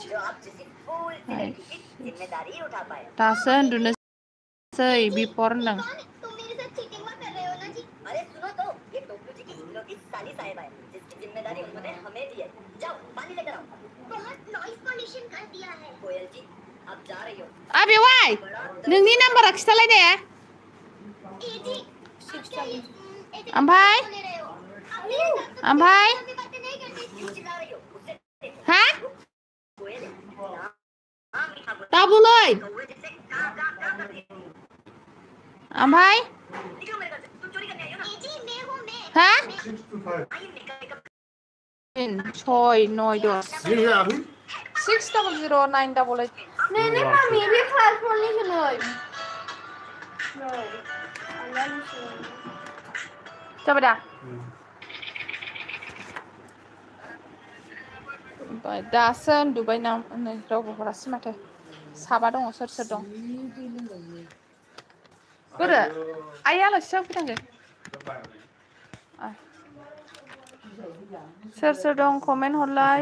दासो उन्दुनोसै बिफर होनदों बेवाय नोंनि नाम्बारा खिथालाय दे ओमफ्राय हा डाबल ओइट ओमफ्राय हा 6 9 10 6009888 Nene mami bir kelas polisi nih. Coba dah. दासो उन्दुबाय ना नै रावबो हरासै माथो साबा दङ सोर दं बोरो आइ आलासि फैनांगो सोर दं कमेन्ट हरलाय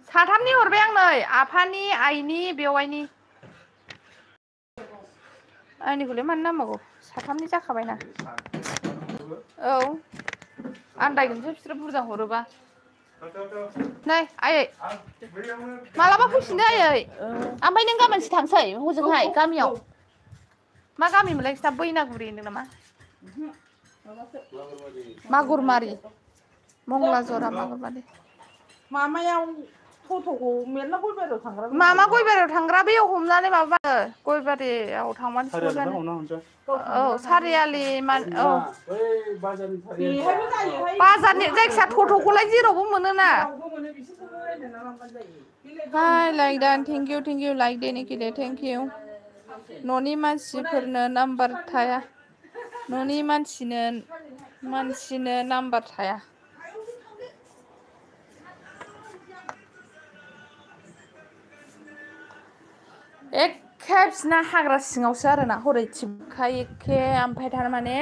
साथामनि हरबाय आं नै आफानि आइनि बेवाइनि आंनिखौलाय मानो नांबावगौ साथामनि जाखाबायना औ आन्दायगोनसो बिसोरो बुरजा हरोबा नै आयै मालाबा फैफिनदो आयै ओमफ्राय नों गाबोनसो थांसै हजोंहाय गामियाव मा गामिमोनलाय नोंसिना बैनागुरि होनदों नामा मागुरमारि मंलाजरा मागुरमारि मामायाव टट'खौ मेरला गयबारियाव थांग्रा मामा गयबारियाव थांग्रा बेयाव हमनानै माबा गयबारियाव थांबानो सहैबानो औ सारियालि औ बाजारनि जायखिया टट'खौलाय जेरावबो मोनोना hi like done thank you like देनिखिदे थेंक इउ न'नि मानसिफोरनो नाम्बार थाया न'नि मानसिनो नाम्बार थाया एखे बिसिना हाग्रा सिङावसो आरोना हरै थिबखा एखे ओमफ्राय थारमाने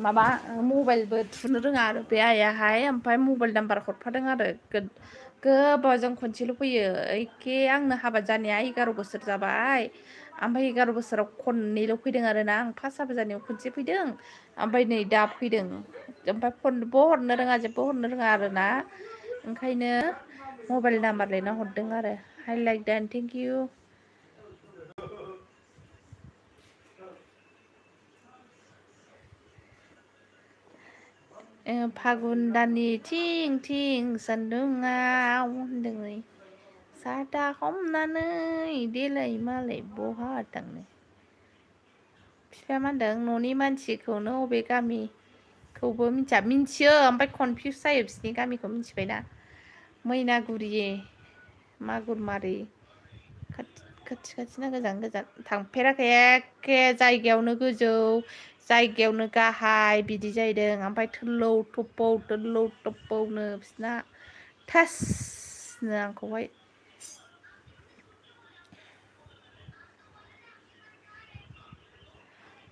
माबा मबाइलबो थुनो रोङा आरो बे आइयाहाय ओमफ्राय मबाइल नाम्बार हरफादों आरो गोबावजों खनसेल' फैयो एखे आंनो हाबा जानाया 11 बोसोर जाबाय ओमफ्राय 11 बोसोराव खननैल' फैदों आरोना आं फार्स्ट हाबा जानायाव खनसे फैदों ओमफ्राय नै दा फैदों ओमफ्राय फनबो हरनो रोङा जेबो हरनो रोङा आरोना ओंखायनो मबाइल नाम्बार लिरना हरदों आरो हाय लाइक दान थेंक इउ फागुन दाननि थिं थिं सान्दुङाव होनदों साथा हमनानै देलाय मालाय बहा थांनो बिफाया मा होनदों न'नि मानसिखौनो अबे गामिखौबो मिथियो ओमफ्राय कनफिउस जायो बिसिनि गामिखौ मिथिबायना मैनागुरि मागुरमारि खाथि ना गोजान थांफेराखै एखे जायगायावनो गोजौ जायगायावनो गाहाय बिदि जाहैदों ओमफ्राय थोल्लौ थोप्पौनो बिसिना थासनो आंखौहाय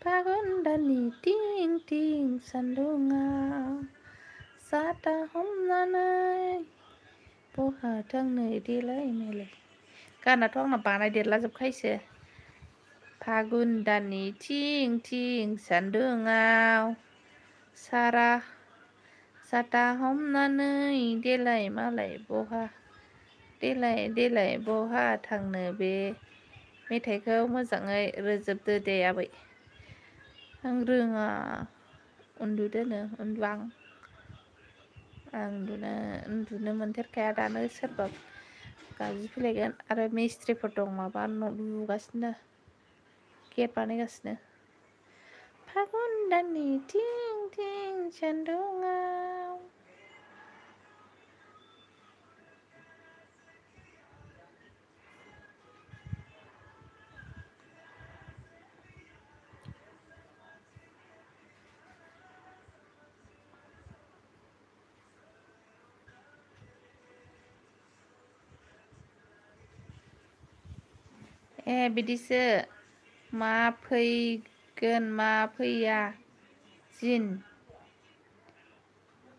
फागुन दाननि थिं थिं सान्दुङाव साथा हमनानै बहा थांनो देलाय मालाय गानाथ' आंना बानायदेरला जोबखायोसो फागुन दाननि थिं थिं सान्दुङाव साथा हमनानै देलाय मालाय देलाय बहा थांनो बे मेथाइखौ मोजाङै रोजाबदो दे आबै आं रोङा उन्दुदोनो आं उन्दुनो मोनथेरखाया दानो सोरबा गाबज्रि फैलायगोन आरो मिस्ट्रिफोर दं माबा न' लुगासिनो गेट बानायगासिनो फागुन दाननि थिं थिं सान्दुङाव बिदिसो मा फैगोन मा फैया जिन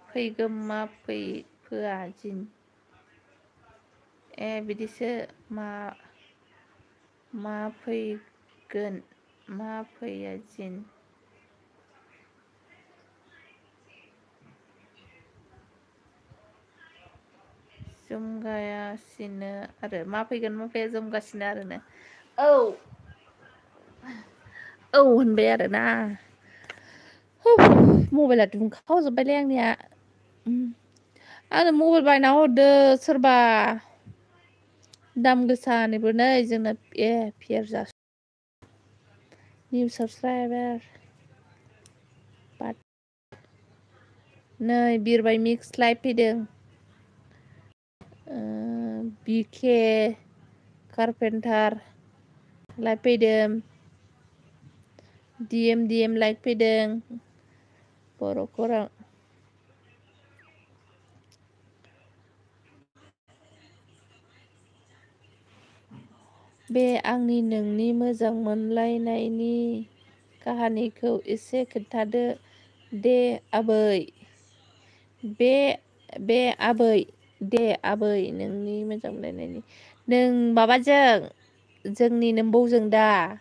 फैगोन मा फोआ जिन बिदिसो मा फैगोन मा फैया जिन जोमगासिनो आरो मा फैगोन मा फैया जोमगासिनो आरोनो औ होनबाय आरोना मबाइला दुंखावजोब्बायलै आंनिया आंनो मबाइल बायना हरदो सोरबा दाम गोसानिबो नै जोंना फेर निउ साबसक्राइबार नै बिरबाय मिक्स लाइभ फैदों बिके कारपेन्टार लाइभ फैदों डिएम लाइक फैदों बर' खौरां बे आंनि नोंनि मोजां मोनलायनायनि काहानिखौ एसे खोन्थादो दे आबै बे आबै नोंनि मोजां मोनलायनायनि नों माबाजों जोंनि नोम्बौजों दा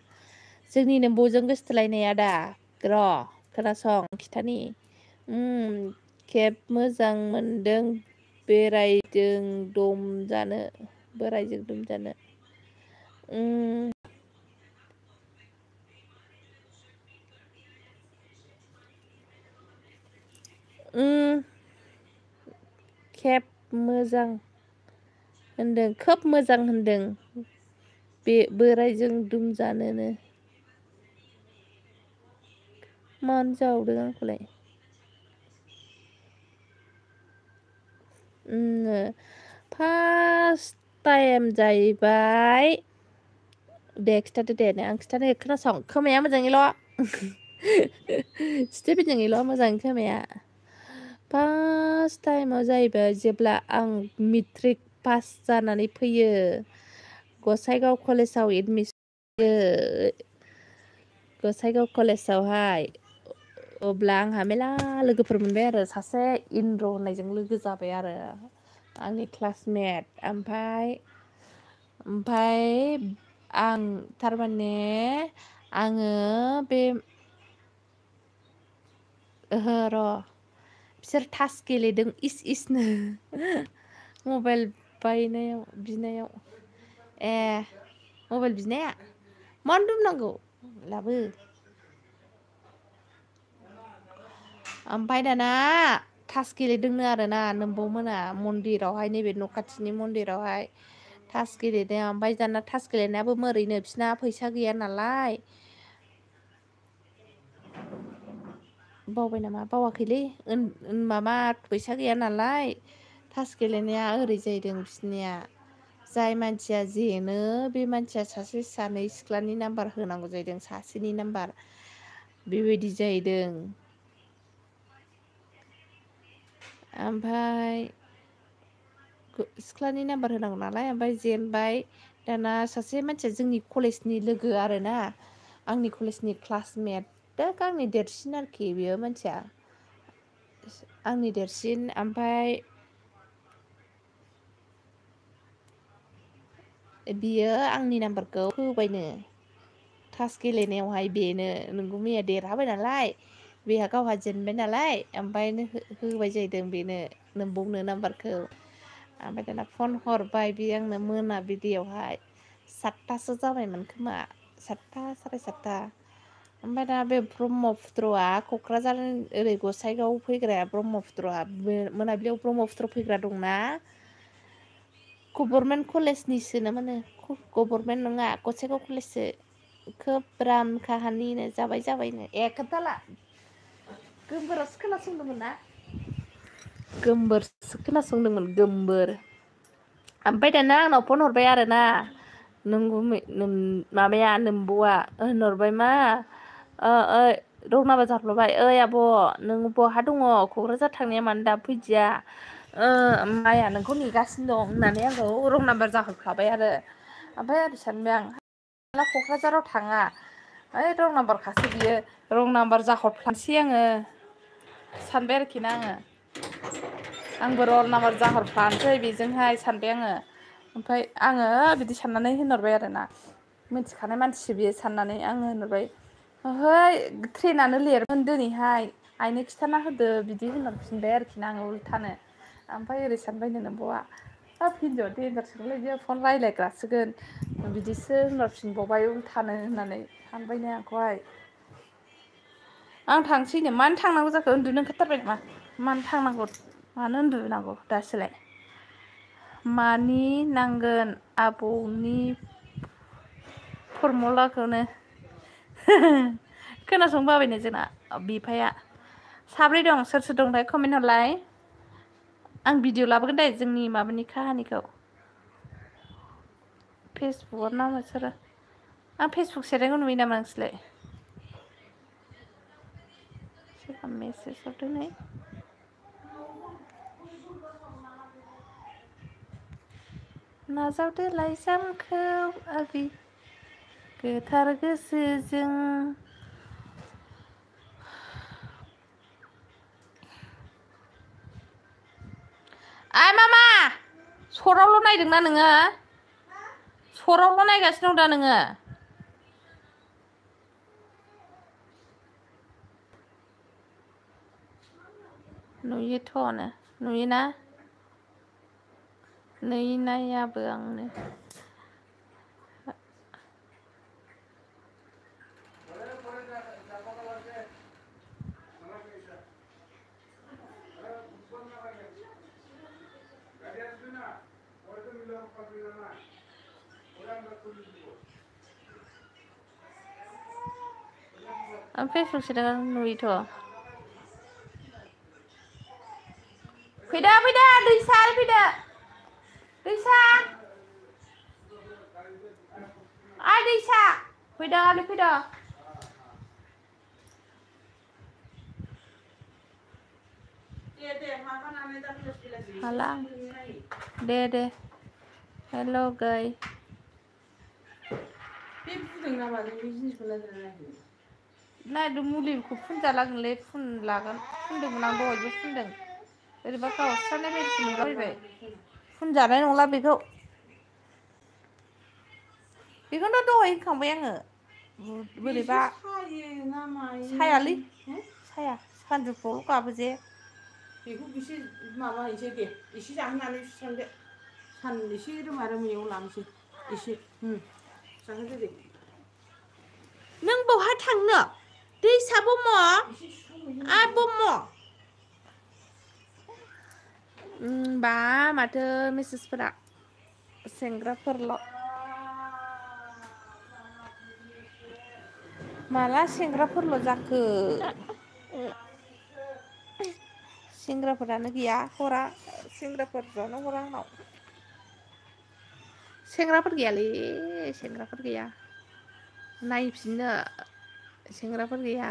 जोंनि नोम्बौजों गोसथोलायनाया दा र' खोनासं खिथानि खेब मोजां मोनदों बोरायजों दमजानो खेब मोजां होनदों खोब मोजां होनदों बे बोरायजों दुमजानोनो मानो जावदों आंखौलाय फार्स्ट टाइम जाहैबाय दे खिथादो दे आं खिथानो खोनासं खोमाया मोजाङैल' स्टेफिजोंल' मोजाङै खोमाया फार्स्ट टाइमाव जाहैबाय जेब्ला आं मेट्रिक पास जानानै फैयो गसाइगाव कलेजाव एडमिसन होयो गसाइगाव कलेजावहाय अब्ला आंहा मेला लोगोफोर मोनबाय आरो सासे इन्द्र होननायजों लोगो जाबाय आरो आंनि क्लासमेट ओमफ्राय आं थारमाने आङो बे ओहो र' बिसोर थास गेलेदों इसनो मबाइल बिनायाव मबाइल बिनाया मानो दुमनांगौ लाबो ओमफ्राय दाना थास गेलेदोंनो आरोना नोमबौमोना मन्दिरावहाय नैबे न' खाथिनि मन्दिरावहाय थास गेलेदों ओमफ्राय दाना थास गेलेनायाबो मोरैनो बिसिना फैसा गैया नालाय बावबाय नामा बावाखैलै माबा फैसा गैया नालाय थास गेलेनाया ओरै जाहैदों बिसनिया जाय मानसिया जेनो बे मानसिया सासे सानै सिख्लानि नाम्बार होनांगौ जाहैदों सासेनि नाम्बार बेबायदि जाहैदों ओमफ्राय सिख्लानि नाम्बार होनांगौ नालाय ओमफ्राय जेनबाय दाना सासे मानसिया जोंनि कलेजनि लोगो आरोना आंनि कलेजनि क्लासमेट आंनि देरसिन आरोखि बेयो मानसिया आंनि देरसिन ओमफ्राय बियो आंनि नाम्बारखौ होबायनो थास गेलेनायावहाय बेनो नोंगौ मैया देरहाबाय नालाय बेहा गावहा जेनबाय नालाय ओमफ्रायनो होबाय जाहैदों बेनो नोमबौनो नाम्बारखौ ओमफ्राय दाना फन हरबाय बे आंनो मोनाबिलियावहाय 7थासो जाबायमोन खोमा 7था साराय 7था ओमफ्राय दा बे ब्रह्मपुत्रआ क'क्राझार ओरै गसाइगाव फैग्राया ब्रह्मपुत्रआ मोनाबिलियाव ब्रह्मपुत्र फैग्रा दंना गभर्नमेन्ट कलेजनिसो ना मानो गभर्नमेन्ट नङा गसाइगाव कलेजसो खोब राम काहानिनो जाबायनो खोन्थाला गोमबोरासो खोनासंदोंमोन ना गोमबोरसो खोनासंदोंमोन गोमबोर ओमफ्राय दाना आंनाव फन हरबाय आरोना नोंगौ माबाया नोमबौआ होनहरबाय मा रं नाम्बार जाफ्लाबाय ओइ आब' नों बहा दङ क'क्राझार थांनाया मानो दा फैदिया माया नोंखौ नेगासिनो दं होननानै आंखौ रं नाम्बार जाहरखाबाय आरो ओमफ्राय ओरै सानबाय आं क'क्राझाराव थाङा ओइ रं नाम्बारखासो बियो रं नाम्बार जाहरफ्लानोसै आङो सानबाय आरोखि ना आंबो रं नाम्बार जाहरफ्लानोसै बेजोंहाय सानबाय आङो ओमफ्राय आङो बिदि साननानै होनहरबाय आरोना मिथिखानाय मानसि बियो साननानै आङो होनहरबाय ओहै ट्रेनानो लेटमोन दिनैहाय आइनो खिन्थाना होदो बिदि होनहरफिनबाय आरोखि ना आङो उल्थानो ओमफ्राय ओरै सानबायनो नोमबौआ हाब हिनजावआ देनजारसोलै बियो फन रायज्लायग्रासोगोन बिदिसो होनहरफिनबावबाय उल्थानो होननानै सानबायनो आंखौहाय आं थांसैनो मानो थांनांगौ जाखो उन्दुनो ओंखारथारबाय नामा मानो थांनांगौ मानो उन्दुनांगौ दासोलाय मानि नांगोन आबौनि फरमुलाखौनो खोनासंनो बाबायनो जोंना बिफाया साब्रै दं सोर सोर दंथाय कमेन्ट हरलाय आं भिडिअ लाबोगोन दे जोंनि माबानि काहानिखौ फेसबुकआव नामा सोरो आं फेसबुक सेरनायखौ नुयो नामा नोंसोरलाय सोरबा मेसेज हरदोंनै नाजावदो लाइजामखौ आगै गोथार गोसोजों आइ मामा सरावल' नायदोंना नोङो सरावल' नायगासिनो दं दा नोङो नुयोथ'नो नुयोना नायाबो आंनो आं फेसबुक सेरदों नुयोथ' फैदो दैसा फैदो दैसा आइ दैसा फैदो हाला दे हेल' गाय नायदो मुलिखौ फुनजालागोनलै फुनदोंमोन आं दहायबो फुनदों ओरैबा गावस्रानाय बायदिसो मोनलाबायबाय फुनजानाय नंला बेखौनोथ' दहाय होनखांबाय आङो बोरैबा सायालै साया सानजौफुआवल' गाबो जे बेखौ एसे माबाहैसै दे एसे जाहोनानै सुस्रांदो सान एसे रोमा रोमैयाव लानोसै एसे जाहोदो दे नों बहा थांनो दैसा ब्रह्म आ ब्रह्म बा माथो मेसेजफोरा सेंग्राफोरल' माला सेंग्राफोरल' जाखो सेंग्राफोरानो गैया हरा सेंग्राफोरजोंनो हरा आंनाव सेंग्राफोर गैयालै सेंग्राफोर गैया नायफिननो सेंग्राफोर गैया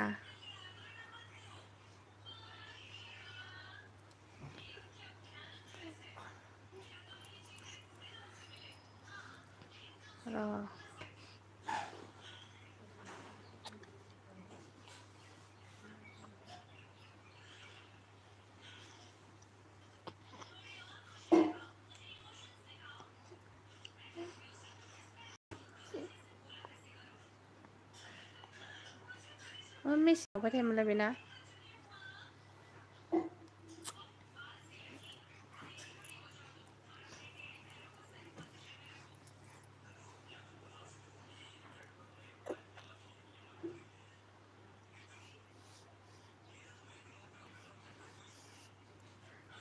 र' मेसेज हरबाय थायोमोनलाय बेना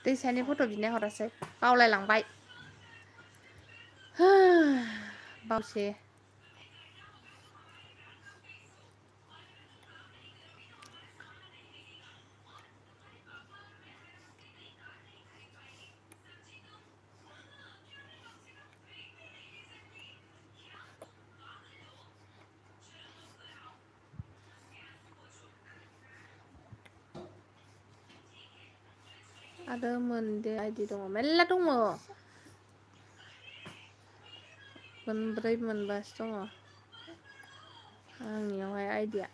दैसानि फट' बिनाय हरासै बावलायलांबाय बावसे आरो मोनदे आइदि दङ मेरला दङ मोनब्रै मोनबासो दङ आंनियावहाय आइदिया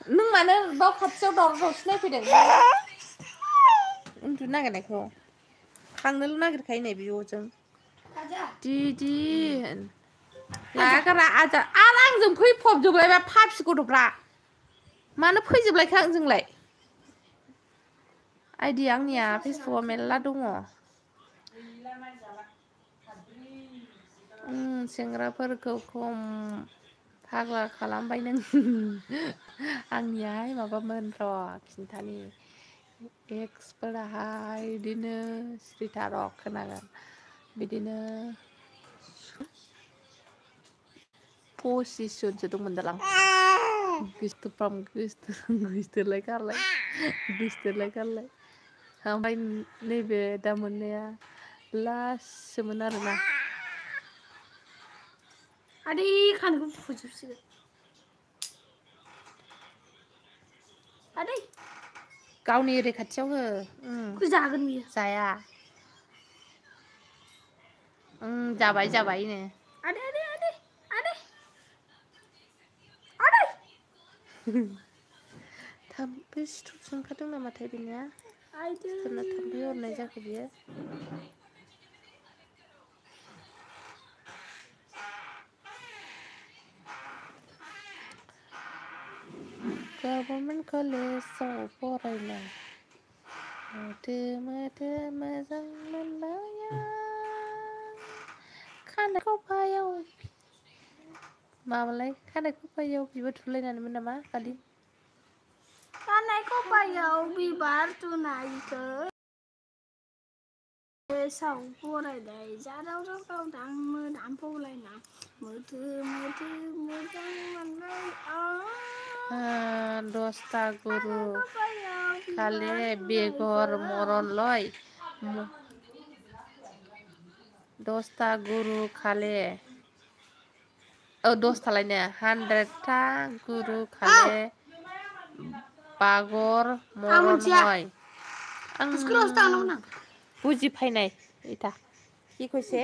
नों मानो बाव खाथियाव दावराव दावसि नायफैदों उन्दुनो नागिरनायखौ खांनोल' नागिरखायो नै बिब'जों दिदि लागारा आरो आंजों फैफबजोबलायबा फाफि गथ'फ्रा मानो फैजोबलायखो आंजोंलाय आइदि आंनिया फेसबुकआव मेरला दङ सेंग्राफोरखौ खम फाग्ला खालामबाय नों आंनियाहाय माबामोन र' खिन्थानि एक्सफोराहाय बिदिनो स्रिथा र' खोनागोन बिदिनो 25 जनसो दंमोन दालां गोसोथोलाय गारलाय ओमफ्राय नैबे दा मोननाया लास्टसोमोन आरोना आदै खानायखौ फोजोबसिगोन आदै गावनि ओरै खाथियाव हो जागोन बियो जाया जाबायनो आदै थाम्फै सिथरसो ओंखारदों नामाथाय बेनिया सोरना थाम्फै अरनाय जाखो बियो गभर्नमेन्ट कलेजाव फरायनाय मोदो मोजां मोनबाय खानाय खफायाव माबालाय खानाय खफायाव बिबार थुलायनानैमोन नामा खालि खानाय खफायाव बिबार थुनायखौ साव फरायनाय जादाव गावदां मोदामफौलायना मोदो मोजां मोनबाय 10टा गुरु खाले बेगर मरन लय 10टा गुरु खाले 10टालायनो 100टा गुरु खाले बागर मरन लय आं बुजिफायनाय इटा কি কইছে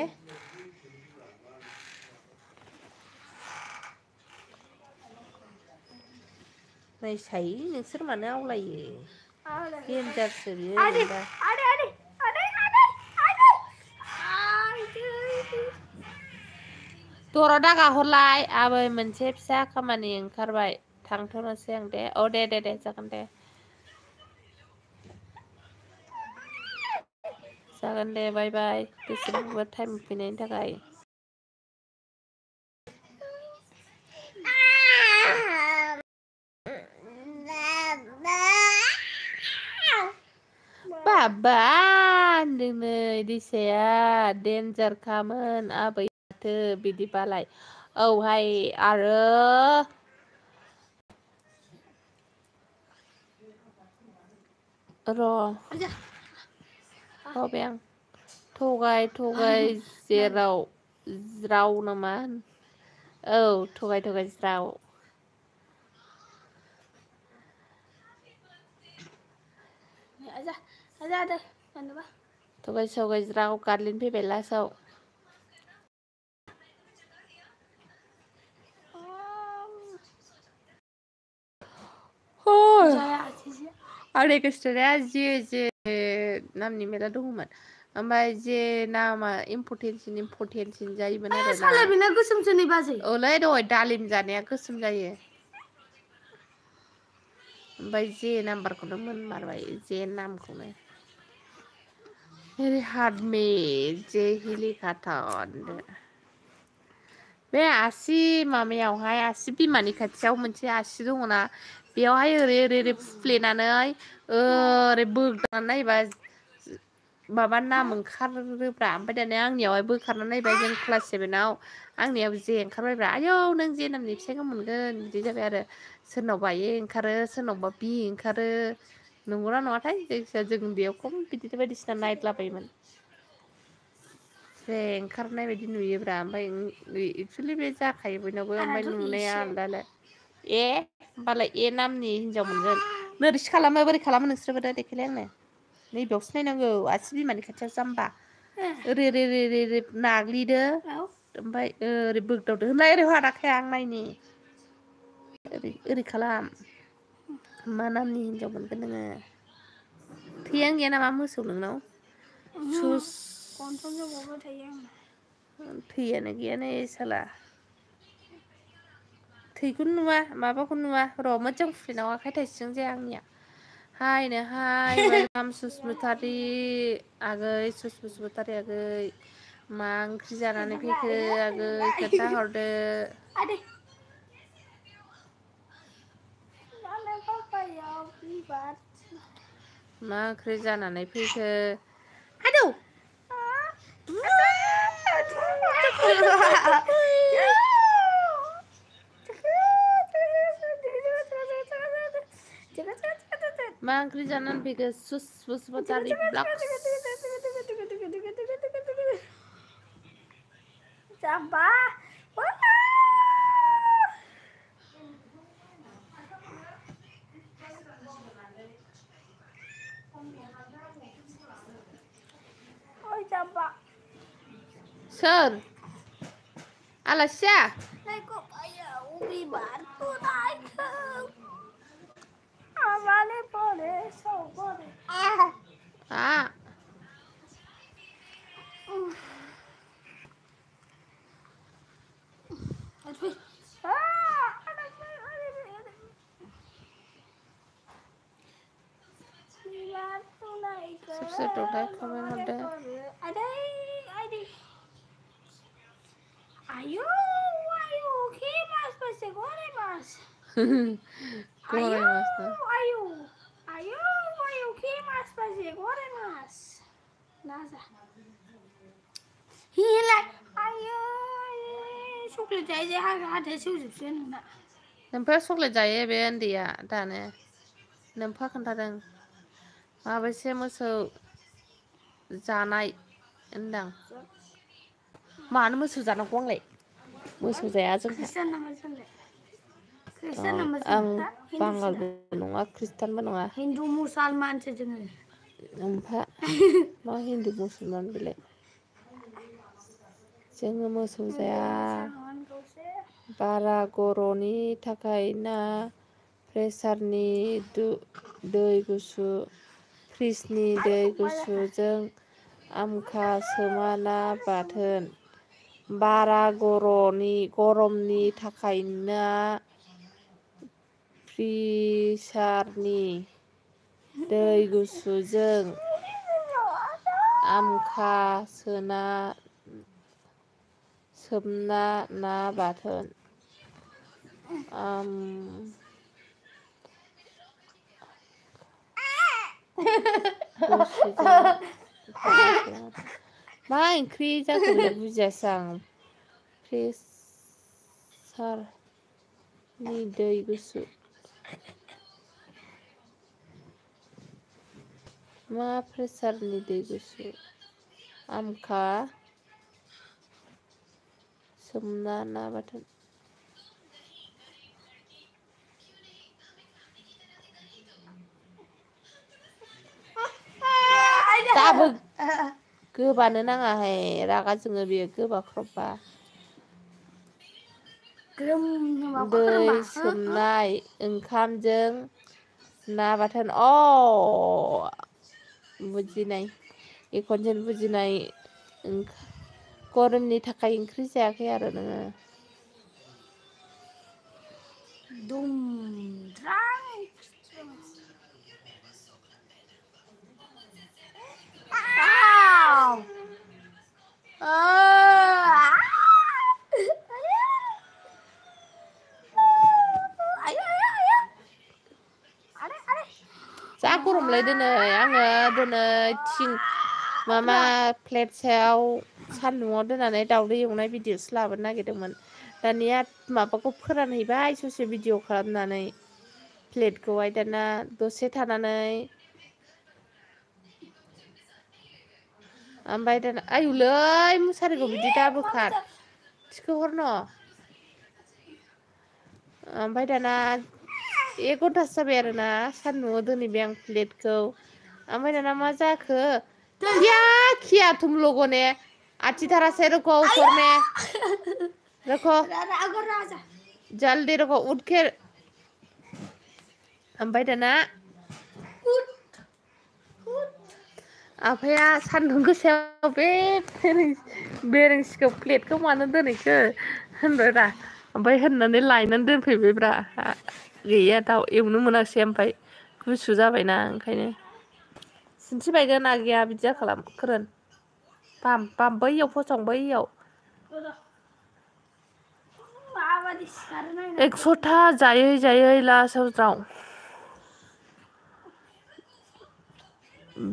नै साइ नोंसोर मानो आवलायो गेन्जारसो बियो दराव दा गाहरलाय आबै मोनसे फिसा खामानि ओंखारबाय थांथ'नोसै आं दे औ दे जागोन दे जागोन दे बाय बाय बेसेबांबा टाइम फैनायनि थाखाय बाबा होनदों नै दिसाया देन्जार खामोन आबै माथो बिदिबालाय औहाय आरो र' बावबाय आं थगाय जेराव ज्राव नामा औ थगाय ज्राव थगाय सगाय ज्राव गारलिन फैबाय लासाव आंनि गोसोथोनाया जे नामनि मेला दङमोन ओमफ्राय जे नामा इम्परटेन्टसिन जायोमोन आरो ना बेना गोसोमसो नै बाजै औलै दहाय दालिम जानाया गोसोम जायो ओमफ्राय जे नाम्बारखौनो मोनमारबाय जे नामखौनो मेरे हाथ में जे ही लिखा था बे आसि माबायावहाय आसि बिमानि खाथियाव मोनसे आसि दङना बेयावहाय ओरै फुफ्लेनानै ओरै बोगदां नायबा माबा नाम ओंखारोब्रा ओमफ्राय दानिया आंनियावहाय बोखारना नायबाय जों क्लास 7आव आंनियाव जे ओंखारबायब्रा आयौ नों जे नामनि फिसाइखौ मोनगोन बिदि जाबाय आरो सोरनावबा ए ओंखारो सोरनावबा बि ओंखारो नंगौना नङाथाय जायखिजाया जों उन्दैयाव खम बिदिनो बायदिसिना नायदलाबायोमोन जे ओंखारनाय बायदि नुयोब्रा ओमफ्राय एक्सुवेलि बे जाखायो बयनावबो ओमफ्राय नुनाया आलदा होमबालाय ए नामनि हिनजाव मोनगोन नोरैसो खालामो बोरै खालामो नोंसोरबो दा देखायलाय आंनो नैबेयावसो नायनांगौ आसि बिमानि खाथियाव जाम्बा ओरै नाग्लिदो ओमफ्राय ओरै बोगदावदो होनलाय ओरै हर आखाया आं नायनि ओरै खालाम मा नामनि हिनजाव मोनगोन नोङो थैयानो गैया नामा मोसौ नोंनाव गन्थंजों गबाय थायो आंना थैयानो गैया नै साला थैखौनो नुवा माबाखौनो नुवा र' मोजां फुफ्लिनांगौ आखाइ थाइसेजों जाया आंनिया हाय वेलकाम सुसमितारि आगै सुसमितारि आगै मा ओंख्रि जानानै फैखो आगै खोन्थाहरदो मा ओंख्रि जानानै फैखो आदौ मा ओंख्रि जानानै फैखो सुसमितारि ब्लग्स जाम्बा सोर आलासिया सोर दंथाय कमेन्ट हरदो आयौ ¿qué más pues gore más gore más आयौ ¿qué más pues gore más nada हिलाय आयौ चक्लेट जायै हाथाय सेवजोबसिगोन नोंना नोमफा चक्लेट जायो बे उन्दैया दानो नोमफा खोन्थादों माबैसे मोसौ जानाय होनदां मानो मोसौ जानांगौ आंलाय मोसौ जाया जोंहा आं बांगालबो नङा खृष्टानबो नङा हिन्दु मुसलमानसो जोङो नोमफा मा हिन्दु मुसलमान बेलाय जोङो मोसौ जाया बारा गर'नि थाखाय ना प्रेसारनि दै गुसु फ्रिजनि दै गुसुजों आमखा सोमा ना बाथोन बारा गरमनि थाखाय ना फ्रिजारनि दै गुसुजों आमखा सोमना ना बाथोन गुसुजों मा ओंख्रि जाखो बेलाय बुजियासै आं फ्रिजारनि दै गुसु मा फ्रिजारनि दै गुसु आमखा सोमना ना बाथोन दाबो गोबानो नाङाहाय रागा जोङो बेयो गोबाख्रबबा दै सोमनाय ओंखामजों ना बाथोन बुजिनाय एखनजों बुजिनाय गरमनि थाखाय ओंख्रि जायाखै आरो नोङो जा गरमलाय दिनै आङो थिं माबा प्लेट सायाव सान्दुङाव दोननानै दावदै एवनाय भिडिअ'सो लाबोनो नागिरदोंमोन दानिया माबाखौ फोरानहैबाय ससे भिडिअ' खालामनानै प्लेटखौहाय दाना दसे थानानै ओमफ्राय दाना आयुलै मुसारिखौ बिदि दाबोखार थिखोहरनो ओमफ्राय दाना 1 घन्टासो जाबाय आरोना सान्दुङाव दोनहैबाय आं प्लेटखौ ओमफ्राय दाना मा जाखो क्या तुम लोगों ने अच्छी तरह से रुको ऊपर में रखो जल्दी रखो उठ के ओमफ्राय दाना आफाया सान्दुं गोसायाव बे बेरेंसिखौ प्लेटखौ मानो दोनहैखो होनबायब्रा ओमफ्राय होननानै लायनानै दोनफैबायब्रा गैया दाउ एवनो मोनासै ओमफ्राय गुसु जाबायना ओंखायनो सिनथि बायगोन आगैया बिदि खालाम खोरोन बाम बैयाव फसं बैयाव 100था जायै लासाव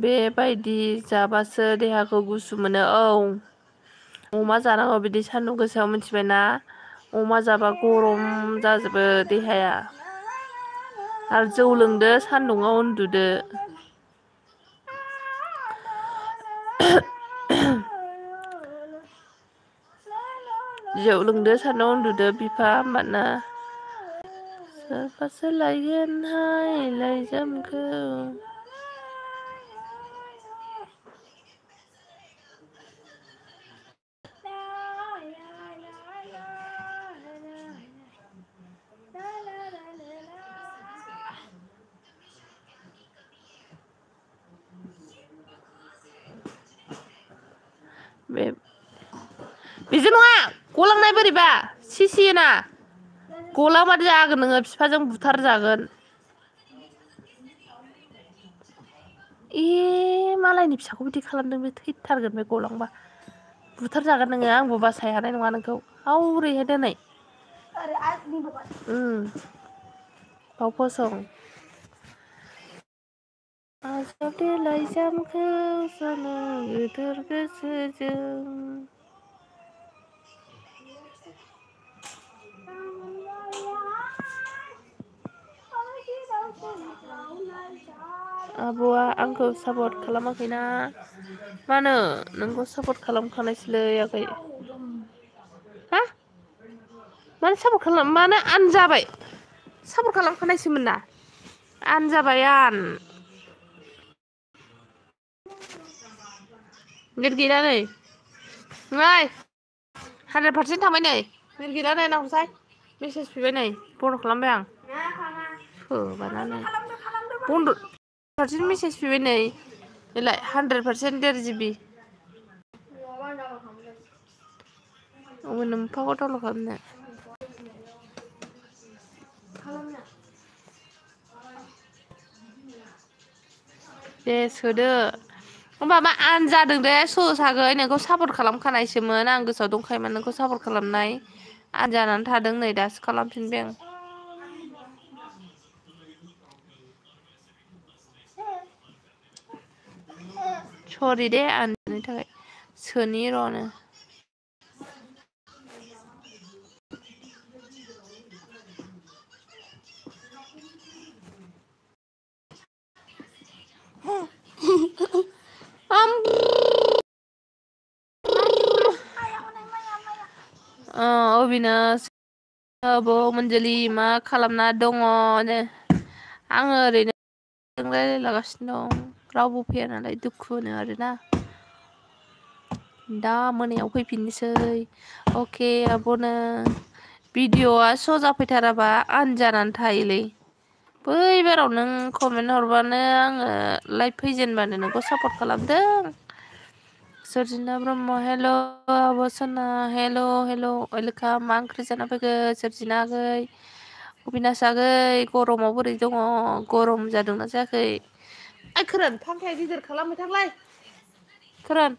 बेबायदि जाबासो देहाखौ गुसु मोनो अमा जानांगौ बिदि सान्दुं गोसायाव मिथिबायना अमा जाबा गरम जाजोबो देहाया आरो जौ लोंदो सान्दुङाव उन्दुदो जौ लोंदो सान्दुङाव उन्दुदो बिफा होमबाना सोरबासो लायगोनहाय लाइजामखौ बेजों नङा गलांनाय बोरैबा सिसियोना गलांबादि जागोन नोङो बिफाजों बुथार जागोन मालायनि फिसाखौ बिदि खालामदों बे थैथारगोन बे गलांबा बुथार जागोन नोङो आंबो बासाय हानाय नङा नोंखौ आवरैहाय दोनै बाव फसं आजावदो लाइजामखौ जनो गोथार गोसोजों आब'आ आंखौ सापर्ट खालामाखैना मानो नोंखौ सापर्ट खालामखानायसैलै आगै हा मानो सापर्ट खालाम मानो आन जाबाय सापर्ट खालामखानायसोमोन ना आन जाबाय आन नेट गैला नै 100% थांबाय नै नेट गैला नै नाहरसाय मेसेज फैबाय नै बन्द' खालामबाय आं सोबानानै बन्द' फारसेन्ट मेसेज फैबाय नै नैलाय 100% 1.5 GB मोनफा गथ'ल' खालामनो दे सोदो होमबा मा आनजादों दे सोसागै नोंखौ सापर्ट खालामखानायसोमोन आं गोसोआव दंखायोमोन नोंखौ सापर्ट खालामनाय आनजानानै थादों नै दासो खालामफिनबाय आं सरि दे आनजादनि थाखाय सोनि र'नो अबिनाश आब' मनजलि मा खालामना दङ आङो ओरैनो रायलायलागासिनो दं रावबो फैया नालाय दुखुनो आरोना दा मोनायाव फैफिननोसै अके आब'नो भिडिअ'आ श' जाफैथाराबा आन जानानै थायोलै बै बाराव नों कमेन्ट हरबानो आङो लाइभ फैजेनबानो नोंखौ सापर्ट खालामदों सोरजिना ब्रह्म हेल' आब' सना हेल' वेलकाम मा ओंख्रि जाना फैखो सोरजिना आगै अबिनाश आगै गरमाव बोरै दङ गरम जादोंना जायाखै खोरोन फांखाया गिदिर खालामबाय थांलाय खोरोन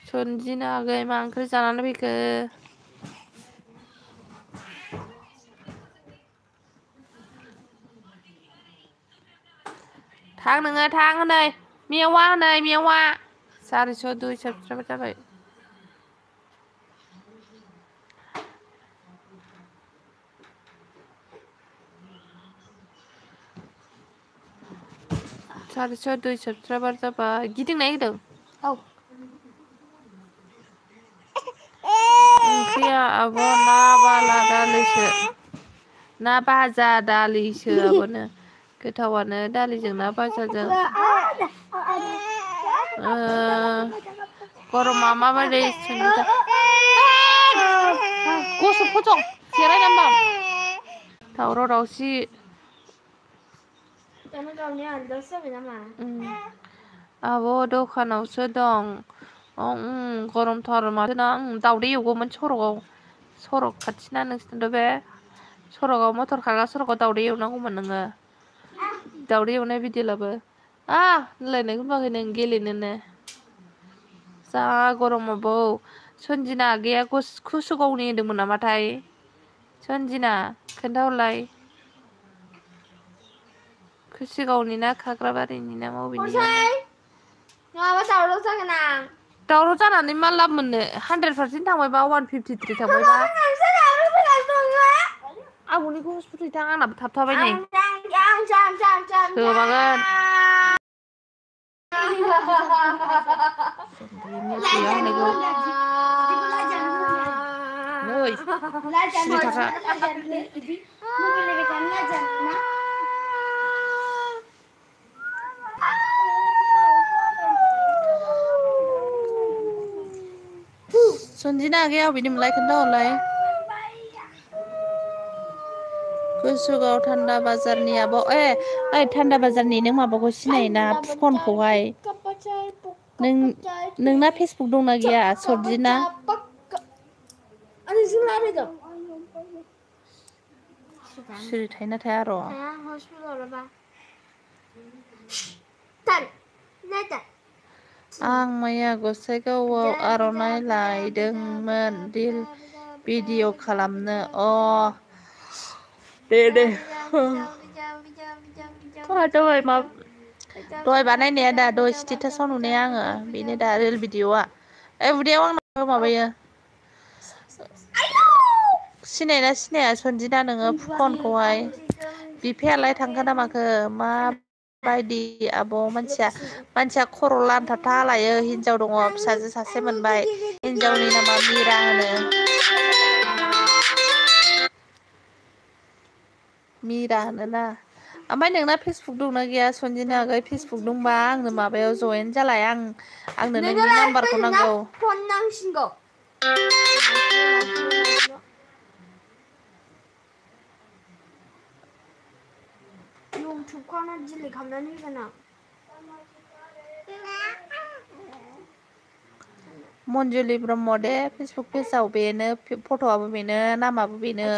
सोनजिना आगै मा ओंख्रि जानानै फैखो थां नोङो थां हनै मेवा हनै मेवा 402 साबसक्राइबार जाबाय सारिस' दुइ साबसक्राइबार जाबाय गिदिंनाय होदों औ ओंख्रिया आब' ना बाला दालिसो ना भाजा दालिसो आब'नो गोथावानो दालिजों ना भाजाजों गरमा माबायदि गसब फजं जिरायनानै दं दावराव दावसि आब' दखानावसो दं गरमथार माथोना दावदै एवगौमोन सरक खाथिना नोंसिनाथ' बे सरकआव मटर खाग्रा सरकआव दावदै एवनांगौमोन नोङो दावदै एवनाय भिडिअ लाबो होनलायनायखौ बाखै नों गेलेनोनो जा गरम आबौ सनजिना आगैया कुसुगावनि होनदोंमोन नामाथाय सनजिना खोन्थाहरलाय कुसिगावनि ना खाग्राबारिनि ना बबेनि नङाबा दावराव जागोन आं दावराव जानानै मा लाब मोननो 100% थांबायबा 153 थांबायबा आब'निखौ हस्पिटाल थां आंनाबो थाबथाबाय नै सोबागोन सनजिना आगैया अबेनिमोनलाय खोन्थाहरलाय कुसुगाव थान्दा बाजारनि आब' थान्दा बाजारनि नों माबाखौ सिनायोना फुकनखौहाय नोंना फेसबुक दंना गैया सरजिना सिरि थायोना थाया र' आं मैया गसाइगावआव आर'नाइ लायदोंमोन रिल भिडिअ खालामनो दे दहाय बानायनाया दा दहाय स्टेटासाव नुनाया आङो बेनो दा रिल भिडिअआ उदैयाव आंनाव माबायो सिनायना सिनाया सनजिना नोङो फुकनखौहाय बिफायालाय थांखो ना माखो मा बायदि आब' मानसिया खर' लानथाबथा लायो हिनजाव दङ फिसाजो सासे मोनबाय हिनजावनि नामा मिरा होनो मिरा होनोना ओमफ्राय नोंना फेसबुक दंना गैया सनजिना आगै फेसबुक दंबा आंनो माबायाव जयेन जालाय आंनो नोंनि नाम्बारखौ नांगौ फन नांसिनगौ इउटुबखौनो डिलिट खालामनानै होगोन आं मन्जुलि ब्रह्म दे फेसबुक पेजाव बेनो फट'आबो बेनो नामाबो बेनो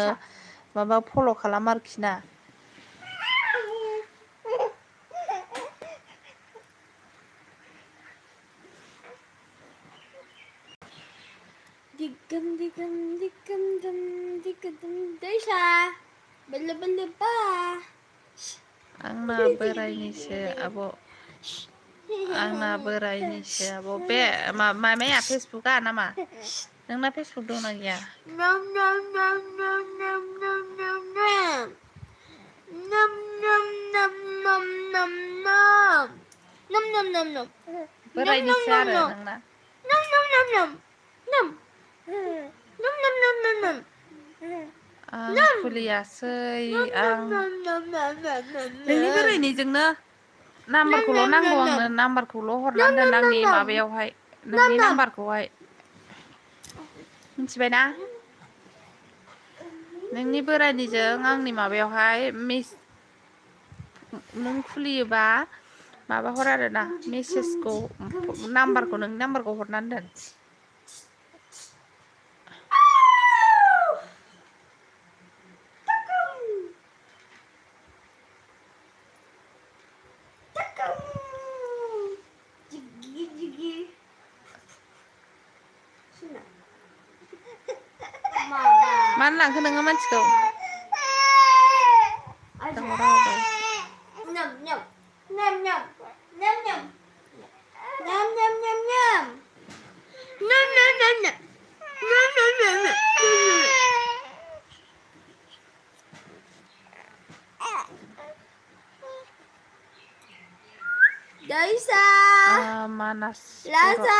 माबा फल' खालाम आरोखि ना Digam digam digam dum digam दैसा बल्ले बल्ले बा आंना बोरायनिसो आब' आंना बोरायनिसो आब' बे माबाया फेसबुकआ नामा नोंना फेसबुक दंना गैया nom nom nom nom nom nom nom nom nom nom nom nom nom nom nom nom nom nom बोरायनिसो आरो नोंना nom nom nom nom nom nom nom nom nom nom आं खुलियासै आं नोंनि बोरायनिजोंनो नाम्बारखौल' नांगौ आंनो नाम्बारखौल' हरनानै दोन आंनि माबायावहाय नोंनि नाम्बारखौहाय मिथिबायना नोंनि बोरायनिजों आंनि माबायावहाय नों खुलियोबा माबा हर आरो ना मेसेजखौ नाम्बारखौ नोंनि नाम्बारखौ हरनानै दोन मानो लांखो नोङो मानसिखौ Daisa मानास Laza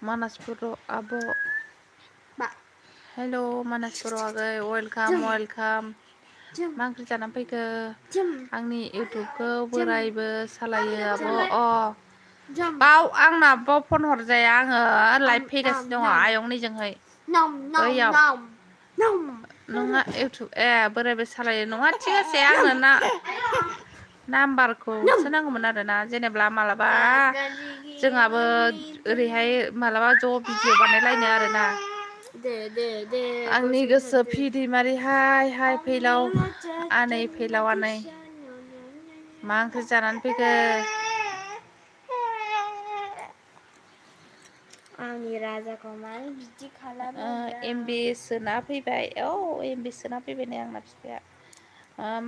मानास बर' आब' मा हेल' मानास बर' आगै वेलकाम वेलकाम मा ओंख्रि जानानै फैखो आंनि इउटुबखौ बोरायबो सालायो आब' बाव आंना बाव फन हरजाया आङो लाइभ फैगासिनो दङ आयंनिजोंहाय बैयाव नोंहा इउटुब बोरायबो सालायो नङा थिग আছে आंनो नाम्बारखौसो नांगौमोन आरोना जेनेबा मालाबा जोंहाबो ओरैहाय मालाबा ज' भिडिअ बानायलायनो आरोना आंनि गोसो फिदैमारि हाय हाय फैलाव आनै फैलाव आनै मा ओंख्रि जानानै फैखो आंनि राजाखौ मानो बिदि खालामो एमबि सोना फैबाय एमबि सोना फैबाय नै आंना बिफाया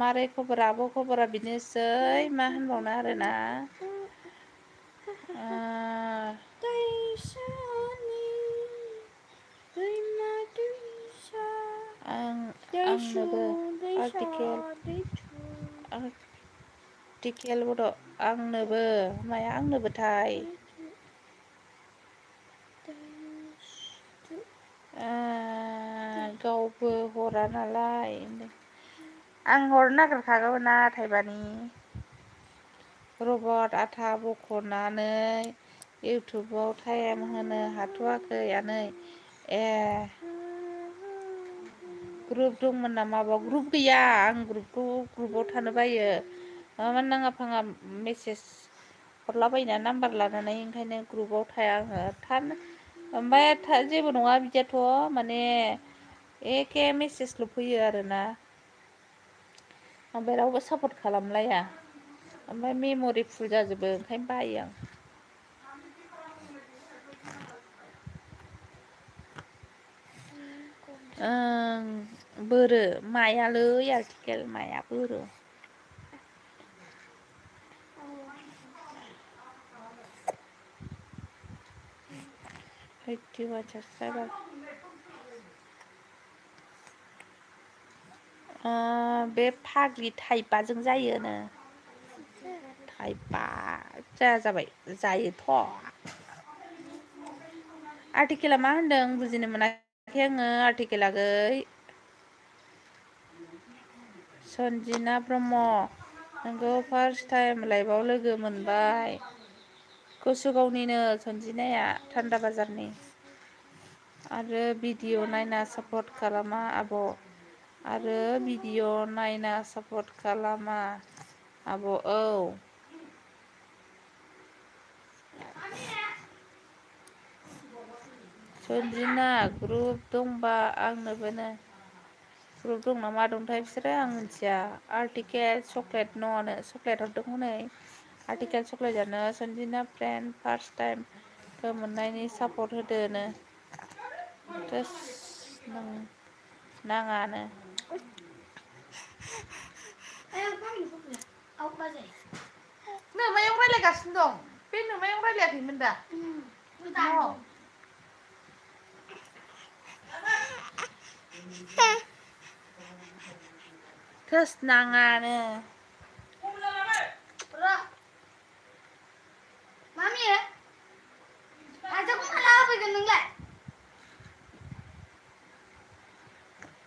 मारै खबरा आब' खबरा बिदिनोसै मा होनबावनो आरोना आंनोबो आर्टिकेल बड' आंनोबो माया आंनोबोथाय गावबो हरा नालाय आं हरनो नागिरखागौ ना थाइबानि रबट आथा बख'नानै इउटुबाव टाइम होनो हाथ'वाखै आनै ग्रुप दंमोन नामा ग्रुप गैया आं ग्रुपाव थानो बायो माबा नाङा फाङा मेसेज हरलाबायना नाम्बार लानानै ओंखायनो ग्रुपाव थाया आङो ओमफ्राय जेबो नङा बिदियाथ' माने एखे मेसेजल' फैयो आरोना ओमफ्राय रावबो सापर्ट खालामलाया ओमफ्राय मेम'रि फुल जाजोबो ओंखायनो बायो आं बोरो मायालै आर्टिकेल माया बोरो बे फाग्लि थाइबाजों जायोनो थाइबा जाबाय जायोथ' आर्टिकेला मा होनदों बुजिनो मोनाखै आङो आर्टिकेल आगै सन्जिना ब्रह्म नोंखौ फार्स्ट टाइम लाइभआव लोगो मोनबाय कसुगावनिनो सन्जिनाया थान्दा बाजारनि आरो भिडिअ नायना सापर्ट खालामा आब' आरो भिडिअ नायना सापर्ट खालामा आब' सनजिना ग्रुप दंबा आंनोबोनो ग्रुप दं नामा दंथाय बिसोरो आं मिथिया आर्टिकेल चक्लेट न'आनो चक्लेट हरदों हनै आर्टिकेल चक्लेट जानो सनजिना फ्रेन्ड फार्स्ट टाइम मोननायनि सापर्ट होदोनो नाङानो नोमायाव रायलायगासिनो दं बे नोमायाव रायलायाखैमोन दा थोस नाङानो मामि आजाखौ माला होफैगोन नोंलाय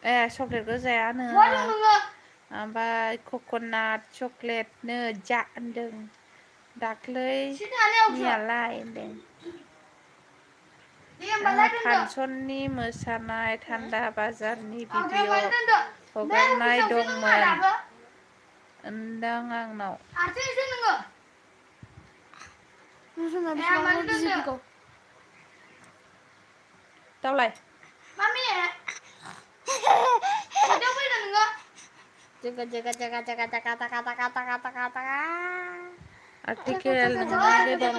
ए चक्लेटखौ जायानो बहा दं नोङो ओमफ्राय कक'नाट चक्लेटनो जा होनदों दाख्लै सि थानायावसो मियालाय होनदों दे होमबालाय दोनदो फांसननि मोसानाय थान्दा बाजारनि औ दे भिडिअ' होमबालाय दोनदो नै हगारनाय बेसेबांसो नोंहा दंमोन दाबो ओनदां आंनाव हारसिंसो नोङो जोंना बेसेबां बिजेपिखौ दावलाय मामि खयथायाव फैगोन नोङो jaga jaga jaga jaga jaga jaga jaga jaga jaga jaga article नोंनो गोदान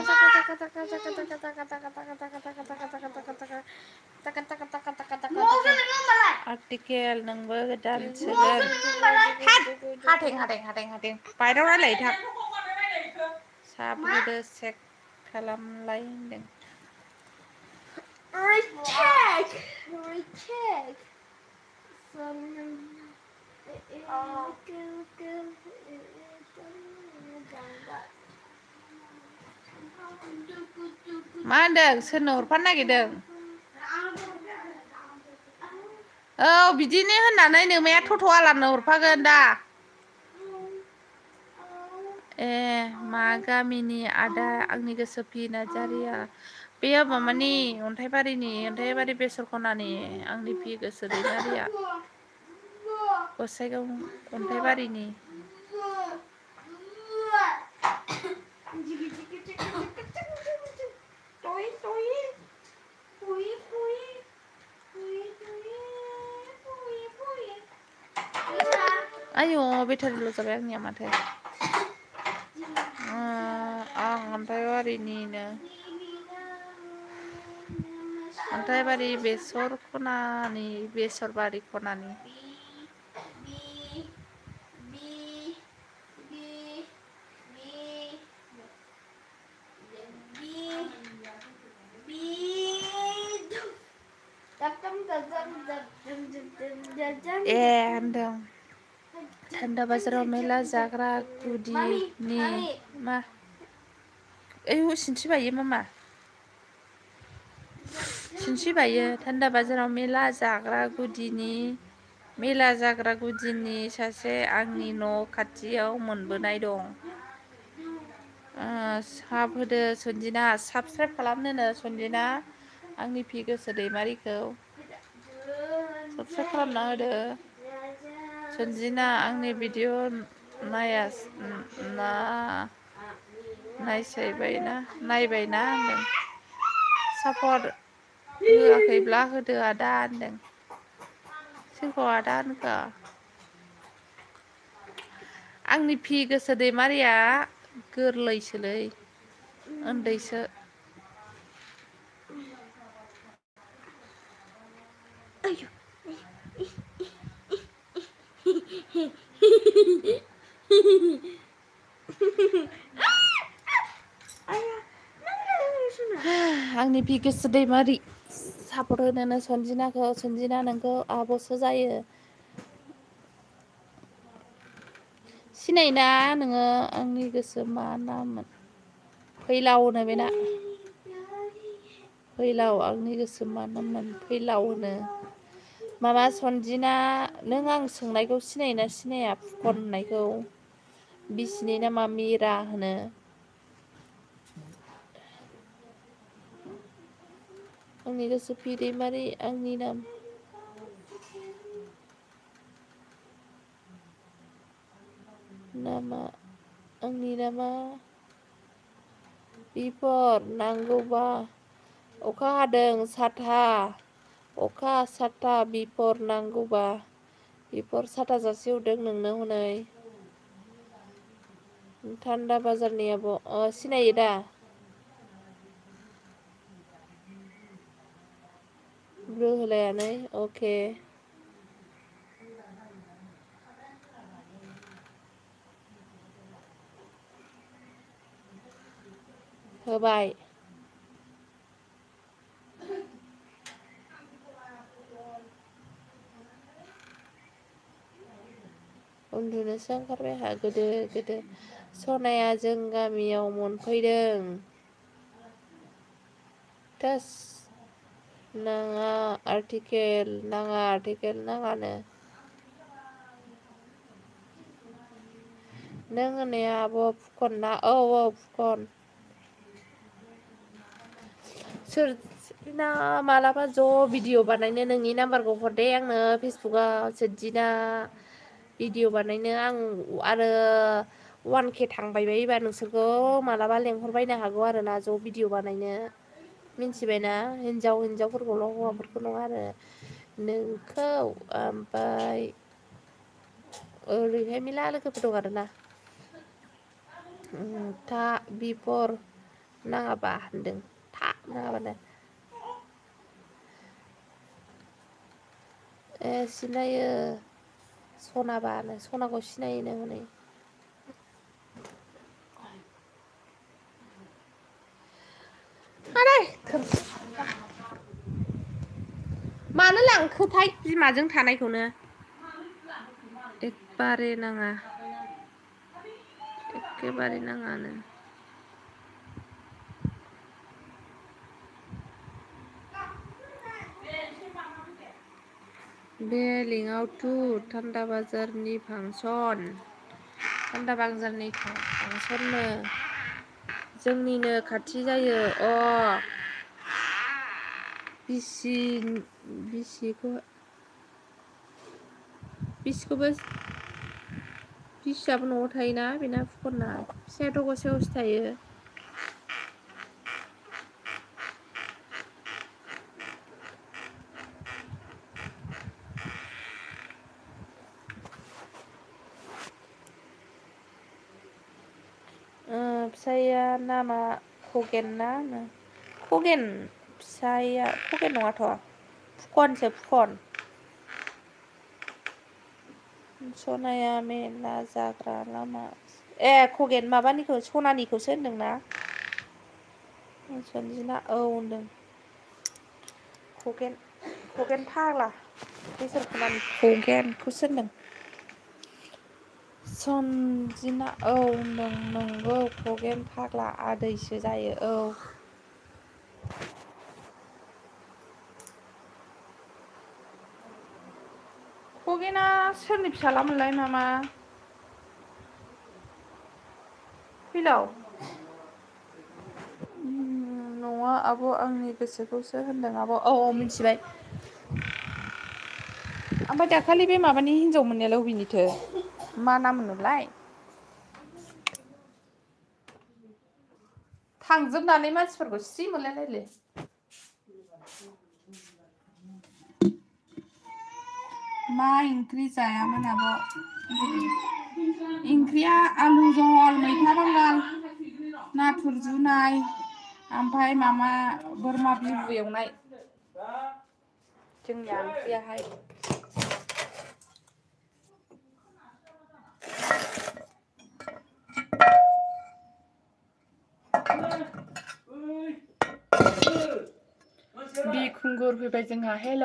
न'आवसो नोङो होमबालाय आर्टिकेल नोंबो गोदान न'आवसो सोगोन नोङो होमबालाय हाथें बायह्रायाव रायलायहैथां मा साबहोदो चेक खालामलाय होनदों Recheck. मा होनदों सोरनो हरफानो नागिरदों औ बिदिनो होननानै नोमाया थथ' आलामनो हरफागोन दा ए मा गामिनि आदा आंनि गोसो फि नार्जारिया बेयो माबानि अन्थाइबारि बेसर खनानि आंनि फि गोसो दैमारिया गसाइगाव अन्थाइबारिनि आयु बेटारिल' जाबाय आंनिया माथो आं अन्थाइबारिनिनो अन्थाइबारि बेसर खनानि बेसरबारि खनानि ए होनदों थान्दा बाजाराव मेला जाग्रा गुदिनि मा ओइ सिनस्रि बायो मामा सिनस्रि बायो थान्दा बाजाराव मेला जाग्रा गुदिनि सासे आंनि न' खाथियाव मोनबोनाय दं साब होदो सनजिना साबसक्राइब खालामनोनो सनजिना आंनि फि गोसो दैमारिखौ साबसक्राइब खालामना होदो सनजिना आंनि भिडिअ नायबायना होनदों सापर्ट होआखैब्ला होदो आदा होनदों सोरखौ आदा होनखो आंनि फि गोसो दैमारिया गोरलैसोलै उन्दैसो आंनि फि गोसो दैमारि सापर्ट होनोनो सनजिना नोंखौ आब'सो जायो सिनायोना नोङो आंनि गोसो मा नाममोन फैलाव होनो बेना फैलाव आंनि गोसो मा नाममोन फैलाव होनो माबा सनजिना नों आं सोंनायखौ सिनायोना सिनाया फुकन होननायखौ बिसिनि नामा मिरा होनो आंनि गोसो फि दैमारि आंनि नाम आंनि नामा बिफर नांगौबा अखा हादों अखा साथा बिफर नांगौबा बिफर साथा जासिहरदों नोंनो हनै थान्दा बाजारनि आब' सिनायो दा ब्लु होलायानै अके होबाय उन्दुनोसो ओंखारबाय आंहा गोदो सनाया जों गामियाव मोनफैदों थोस नाङा आर्टिकेल नाङानो नों होननाया आब' फुखन ना औ फुखन सोरजिना मालाबा ज' भिडिअ बानायनो नोंनि नाम्बारखौ हरदे आंनो फेसबुकआव सोरजिना भिडिअ बानायनो आं आरो 1K थांबाय बायोबा नोंसोरखौ मालाबा लेंहरबायनो हागौ आरो ना ज' भिडिअ बानायनो मिन्थिबायना हिन्जावफोरखौल' हौवाफोरखौ नङा आरो नोंखौ ओमफ्राय ओरैहाय मेला लोगोफोर दं आरोना था बिफर नाङाबा होनदों था नाङाबानो सिनायो सनाबानो सनाखौ सिनायोनो हनै मानो लांखोथाय बिमाजों थानायखौनो एखेबारे नाङानो बे लिंकआव थान्दा बाजारनि फांसननो जोंनिनो खाथि जायो बिसियाबो न'आव थायोना बेना फुखनना फिसायाथ' गसाइगावसो थायो फिसाया नामा खगेन ना खगेन फिसाया खगेन नङाथ' फुखन सनाया मेला जाग्रा लामा खगेन माबानिखौ सनानिखौसो होनदोंना सोनजिना होनदों खगेन फाग्ला बेसोर खोनानि खगेनखौसो होनदों सनजिना होनदों नंगौ खगेन फाग्ला आदैसो जायो खगेना सोरनि फिसालामोनलाय मामा फैलाव नङा आब' आंनि गोसोखौसो होनदों आब' मिथिबाय ओमफ्राय दाखालि बे माबानि हिनजाव मोननायालाय अबेनिथो मा नाम मोनोलाय थांजोबनानै मानसिफोरखौ सि मोनलायलायले मा ओंख्रि जायामोन आब' ओंख्रिया आलु जहल मैथा बांगाल नाथुर जुनाय ओमफ्राय मामा बोरमा बिबु एवनाय जोंनिया ओंख्रियाहाय बिखुंगुर फैबाय जोंहा हेल'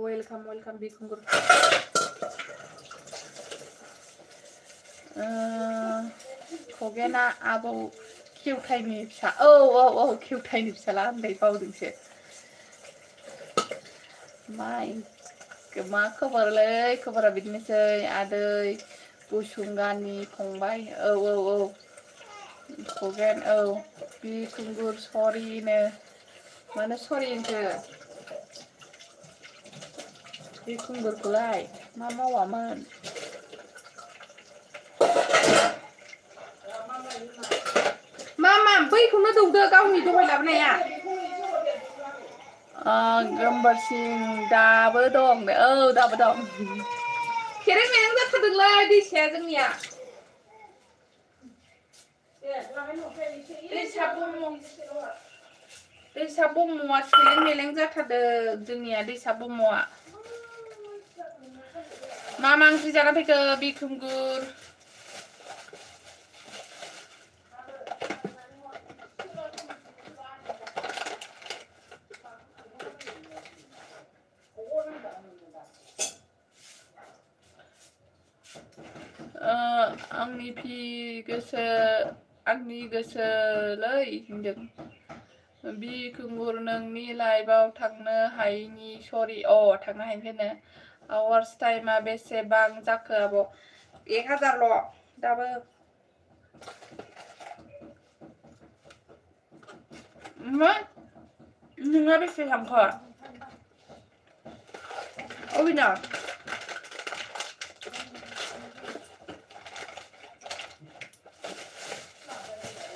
वेलकाम बिखुंगुर खगेना आबौ खेवथायनि फिसा खेवथायनि फिसाला होनबाय बावदोंसो मा खबरा बिदिनोसै आदै बुसुंगानि फंबाय खगेन बिखुंगुर सरिनो मानो सरि होनखो बिखुंगुरखौलाय मा मावामोन मा बैखौनो दौदो गावनि दहाय लाबोनाया गोमबोरसिं दाबो दं दाबो दं खेरें मेरें जाथारदोंलै दैसाया जोंनिया दैसा बम'आ खेलें मेलें जाथारदों जोंनिया दैसा बम'आ मा ओंख्रि जाना फैखो बिखुंगुर आंनि गोसोलै होनदों बिखुंगुर नोंनि लाइभआव थांनो हायैनि सरि थांनो हायैनिफ्रायनो आवार्स टाइमा बेसेबां जाखो आब' 1000ल' दाबो नोंना बेसे थांखो अबिना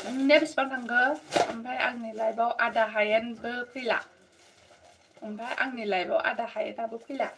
नोंनिया बेसेबां थांखो ओमफ्राय आंनि लाइभआव आदा हायेनबो फैला ओमफ्राय आंनि लाइभआव आदा हायेनाबो फैला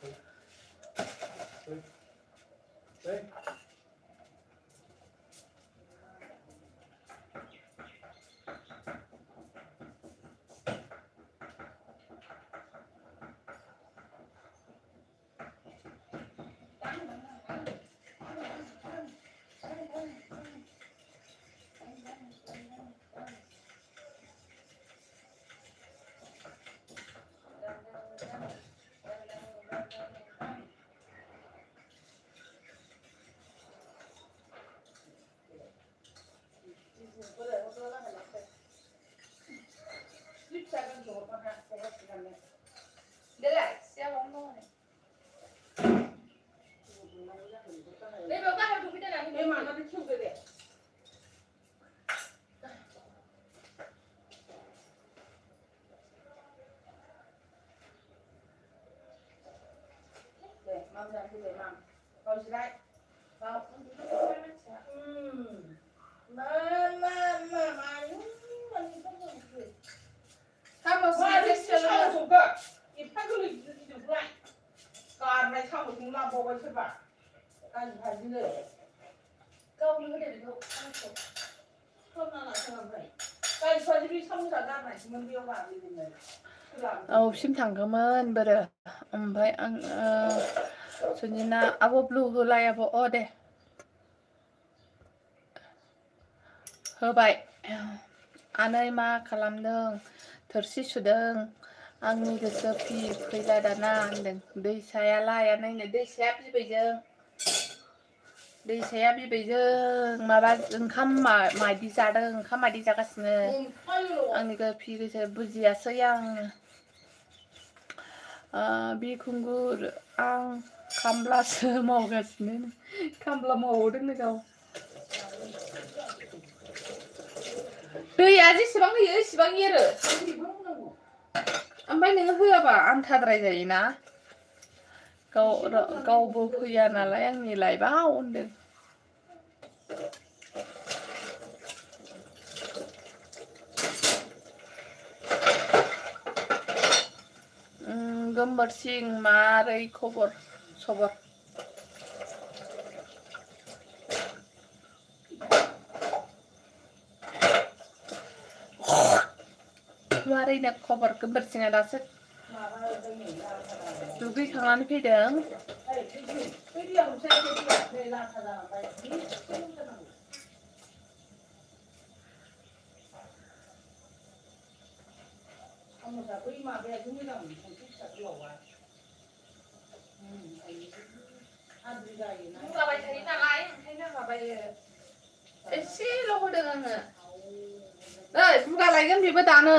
सिम थांगौमोन बोरो ओमफ्राय आं सुनिना आब' ब्लु होलाय आब' दे होबाय आनै मा खालामदों थोरसि सुदों आंनि गोसो फैला दाना होनदों दैसायालाय आनैनो दैसाया बिबैजों माबा ओंखाम मायदि जादों ओंखाम मायदि जागासिनो आंनि गोसो बुजियासै आं बिखुंगुर आं खामलासो मावगासिनो खामला मावदोंनो गाव दैया जेसेबां होयो एसेबां एरो ओमफ्राय नोङो होआबा आन्थाद्राय जायोना गावबो फैया नालाय आंनि लाइभआव होनदों गोमबोरसिं मारै खबर सबर मारैनो खबर गोमबोरसिङा दासो दुगैखांनानै फैदों बुंलाबाय थायो नालाय ओंखायनो माबायो एसेल' होदों आङो बुगा लायगोन बेबो दानो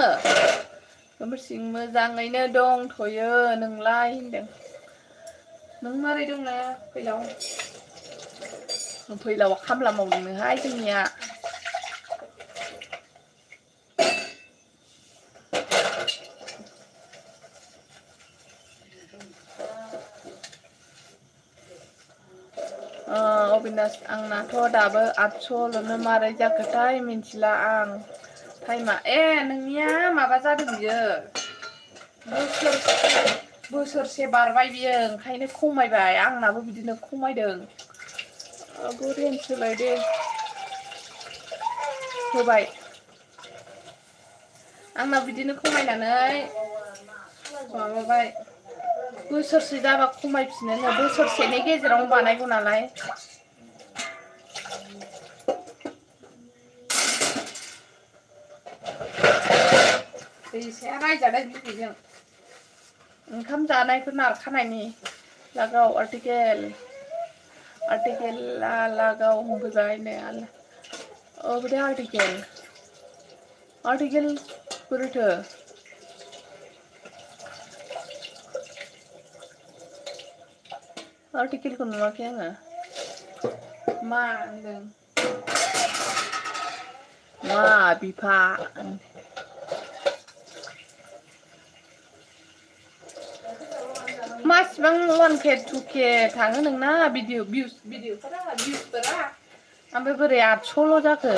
गोमबोरसिं मोजाङैनो दंथ'यो नोंलाय होनदों नों मारै दंना फैलावा खामला मावदोंनोहाय जोंनिया अबिनाश आंनाथ' दाबो 800ल'नो मारै जाखोथाय मिन्थिला आं टाइमा नोंनिया माबा जादों बियो बोसोरसे बारबाय बियो ओंखायनो खमायबाय आंनाबो बिदिनो खमायदों गुरेन सोलायदे होबाय आंना बिदिनो खमायनानै माबाबाय बोसोरसे जाबा खमायफिनो बोसोरसेनि गेजेरावनो बानायगौ नालाय फैसाया रायजानाय बिबैजों ओंखाम जानायखौ नारखानायनि लागाव आर्टिकेल लागाव होफैबाय नै बे आर्टिकेल बोरैथो आर्टिकेलखौ नुवाखै आङो मा होनदों मा बिफा मासिबां 1K 2K थाङो नोंना भिडिअफोरा भिउसफोरा ओमफ्राय बोरै 800ल' जाखो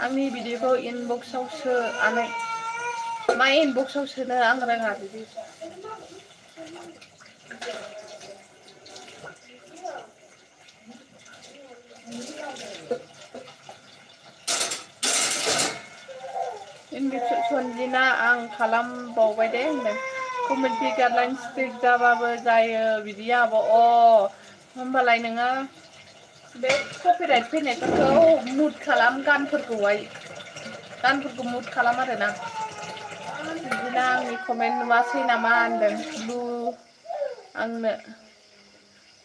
आंनि भिडिअखौ इनबक्सआव सो आनै मा इनबक्सआव सोनो आं रोङा बिदि सनजिना आं खालामबावबाय दे होनदों कमेन्टि गाइडलाइन स्ट्रिक जाबाबो जायो बिदि आब' होमबालाय नोङो बे कपिराइट फैनायफोरखौ मुट खालाम गानफोरखौ मुट खालाम आरोना बिदिनो आंनि कमेन्ट नुवासै नामा होनदों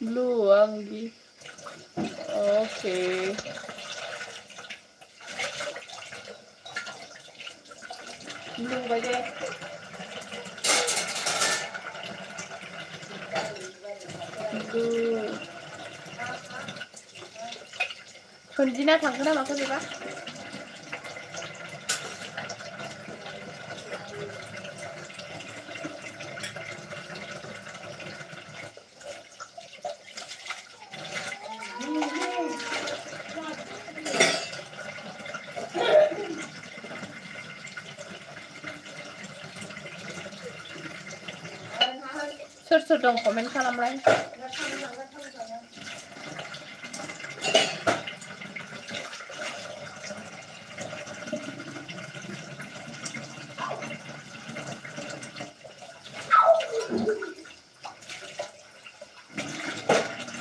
ब्लु आंनि अके नुबाय दे सनजिना थांखो ना माखो बेबा सोर दं कमेन्ट खालामलाय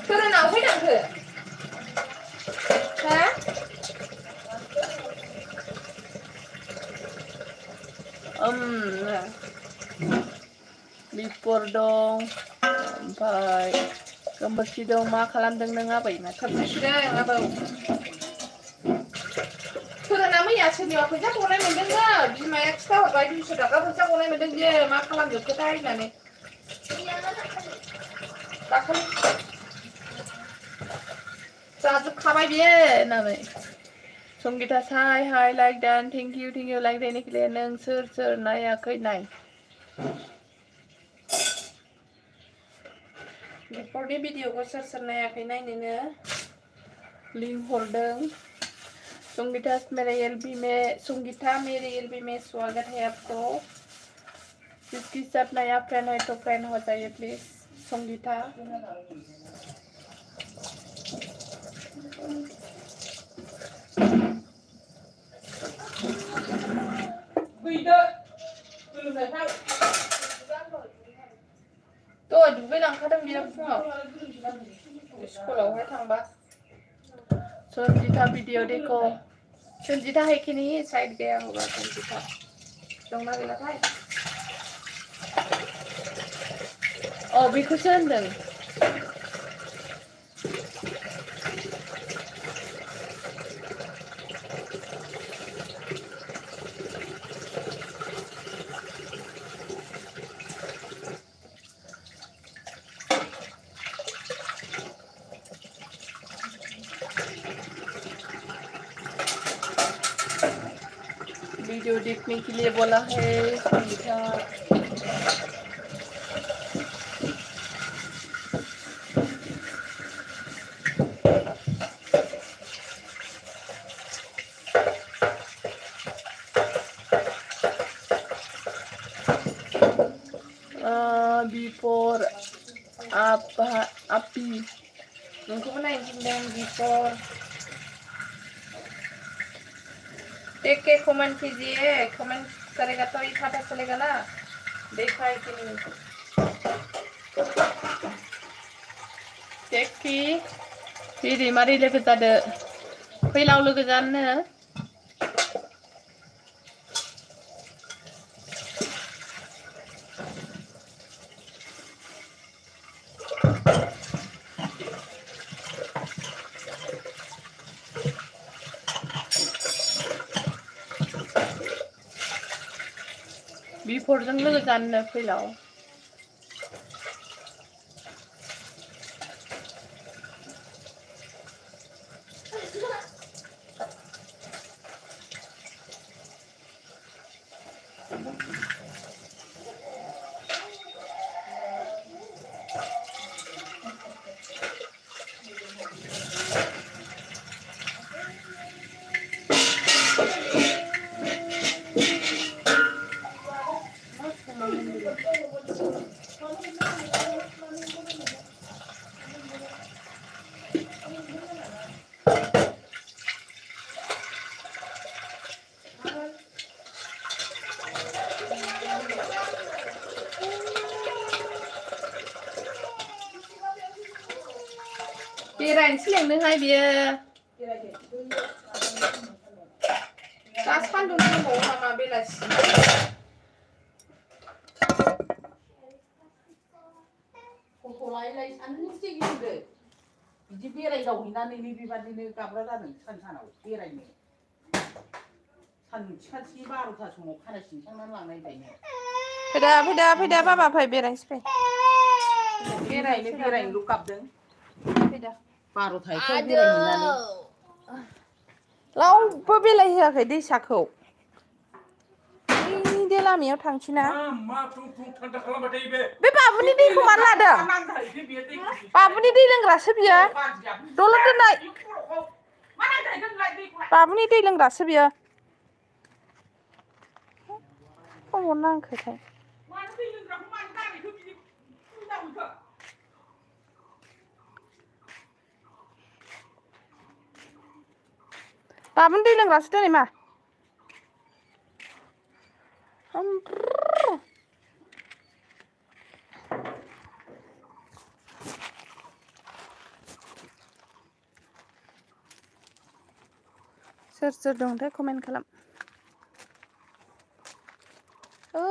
सोरनाव फैनांखो हा बिपर दं ओमफ्राय गोमबोरसि दं मा खालामदों नों आबै मा खालामदों आबौ फोरोंना मैया सोरनिबा फैसा गनाय मोनदोंनो बिमाया खिथाहरबाय 200 थाखा फैसा गनाय मोनदों बियो मा खालामजोबखोथाय होननानै दाखालि जाजोबखाबाय बियो होननानै Sangita Sai hi like don thank you like देनिखौले नों सोर नायाखै नाय बिफोरनि भिडिअखौ सोर नायाखै नायनोनो लिंक हरदों संगीता मेरे एलबी में स्वागत है आपको जिसकी सब नया फ्रेंड है तो फ्रेंड हो जाइए प्लीज संगीता तो दुगैलांखादों बियो फुङाव स्कुलावहाय थांबा संगीता वीडियो देखो संगीता है कि नहीं साइड गया होगा संगीता दंना गैलाथाय बेखौसो होनदों वीडियो देखने के लिए बोला है Sangeeta before api nunggu mana yang kemudian before देख के कमेंट कीजिए कमेंट करेगा तो ही पता चलेगा ना देखा है कि नहीं देख कि फिर हमारी लोग जादे फैलाव लोग जाने before जों लोग जाने फैलाव बेरायनोसै लेंदोंहाय बियो दा सान्दुं दंबावो नामा बेलासि गथ'लाय सानसे गिदिंदो बिदि बेरायदावहैनानै बेबादिनो गाब्रा जादों सानाव बेरायनो सान्दुं थिखांसि 12था समाव खानाय सिनखांनानै लांनाय दायनो फैदा बाबा फै बेरायनोसै फै बेरायनोल' गाबदों फैदा 12थायाव बेरायहैनानै रावबो बेरायहोआखै दैसाखौ दे लामायाव थांसैना बे बाबुनि दैखौ मानो लादों बाबुनि दै लोंग्रासो बियो दलद दोननाय बाबुनि दै लोंग्रासो बियो खबर नांखोथाय बाबुनि दै लोंग्रासो दोनै मा सोर दंथाय कमेन्ट खालाम औ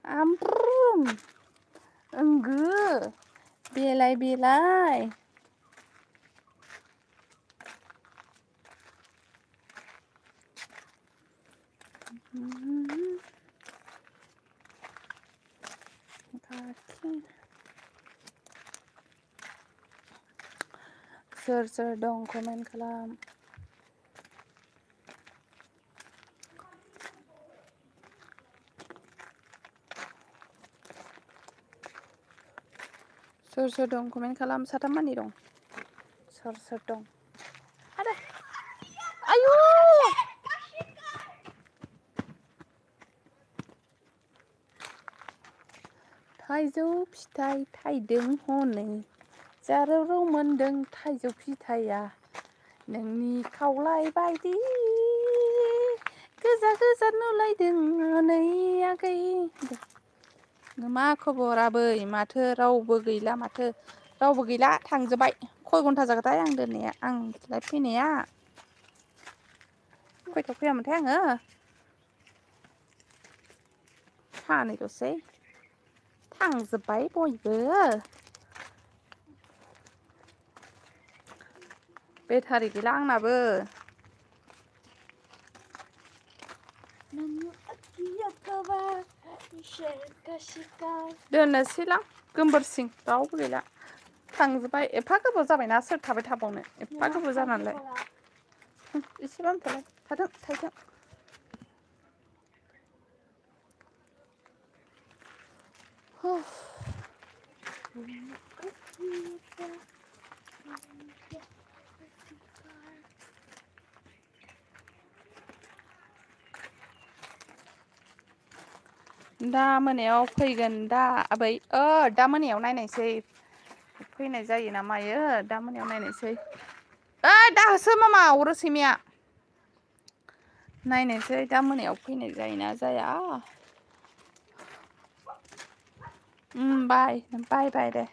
आमब्रुम ओंगो बेलाय सोर दं कमेन्ट खालाम सोर दं कमेन्ट खालाम साथाम मानि दं सोर दं आरे आयु थाइजौ फिथाइ थाइदों हनै जारौ मोनदों थाइजौ फिथाइया नोंनि खावलाय बायदि गोजा नुलायदों हनै आगै मा खबर आबै माथो रावबो गैला थांजोबबाय खय घन्टा जागोनथाय आं दोननाया आं लाइभ फैनाया खयथायाव फैयामोनथाय आङो सानैल'सै थांजोबबाय बयबो बेटारि गैला आंनाबो दोननोसैलां गोमबोरसिं रावबो गैला थांजोबबाय एफा गोबाव जाबायना सोर थाबाय थाबावनो एफा गोबाव जानानैलाय एसेबां थाथों दा मोनायाव फैगोन दा आबै दा मोनायाव नायनायसै फैनाय जायो ना मायो दा मोनायाव नायनायसै दा होसो मामा अरो सैमाया नायनोसै दा मोनायाव फैनाय जायोना जाया बाय बाय बाय दे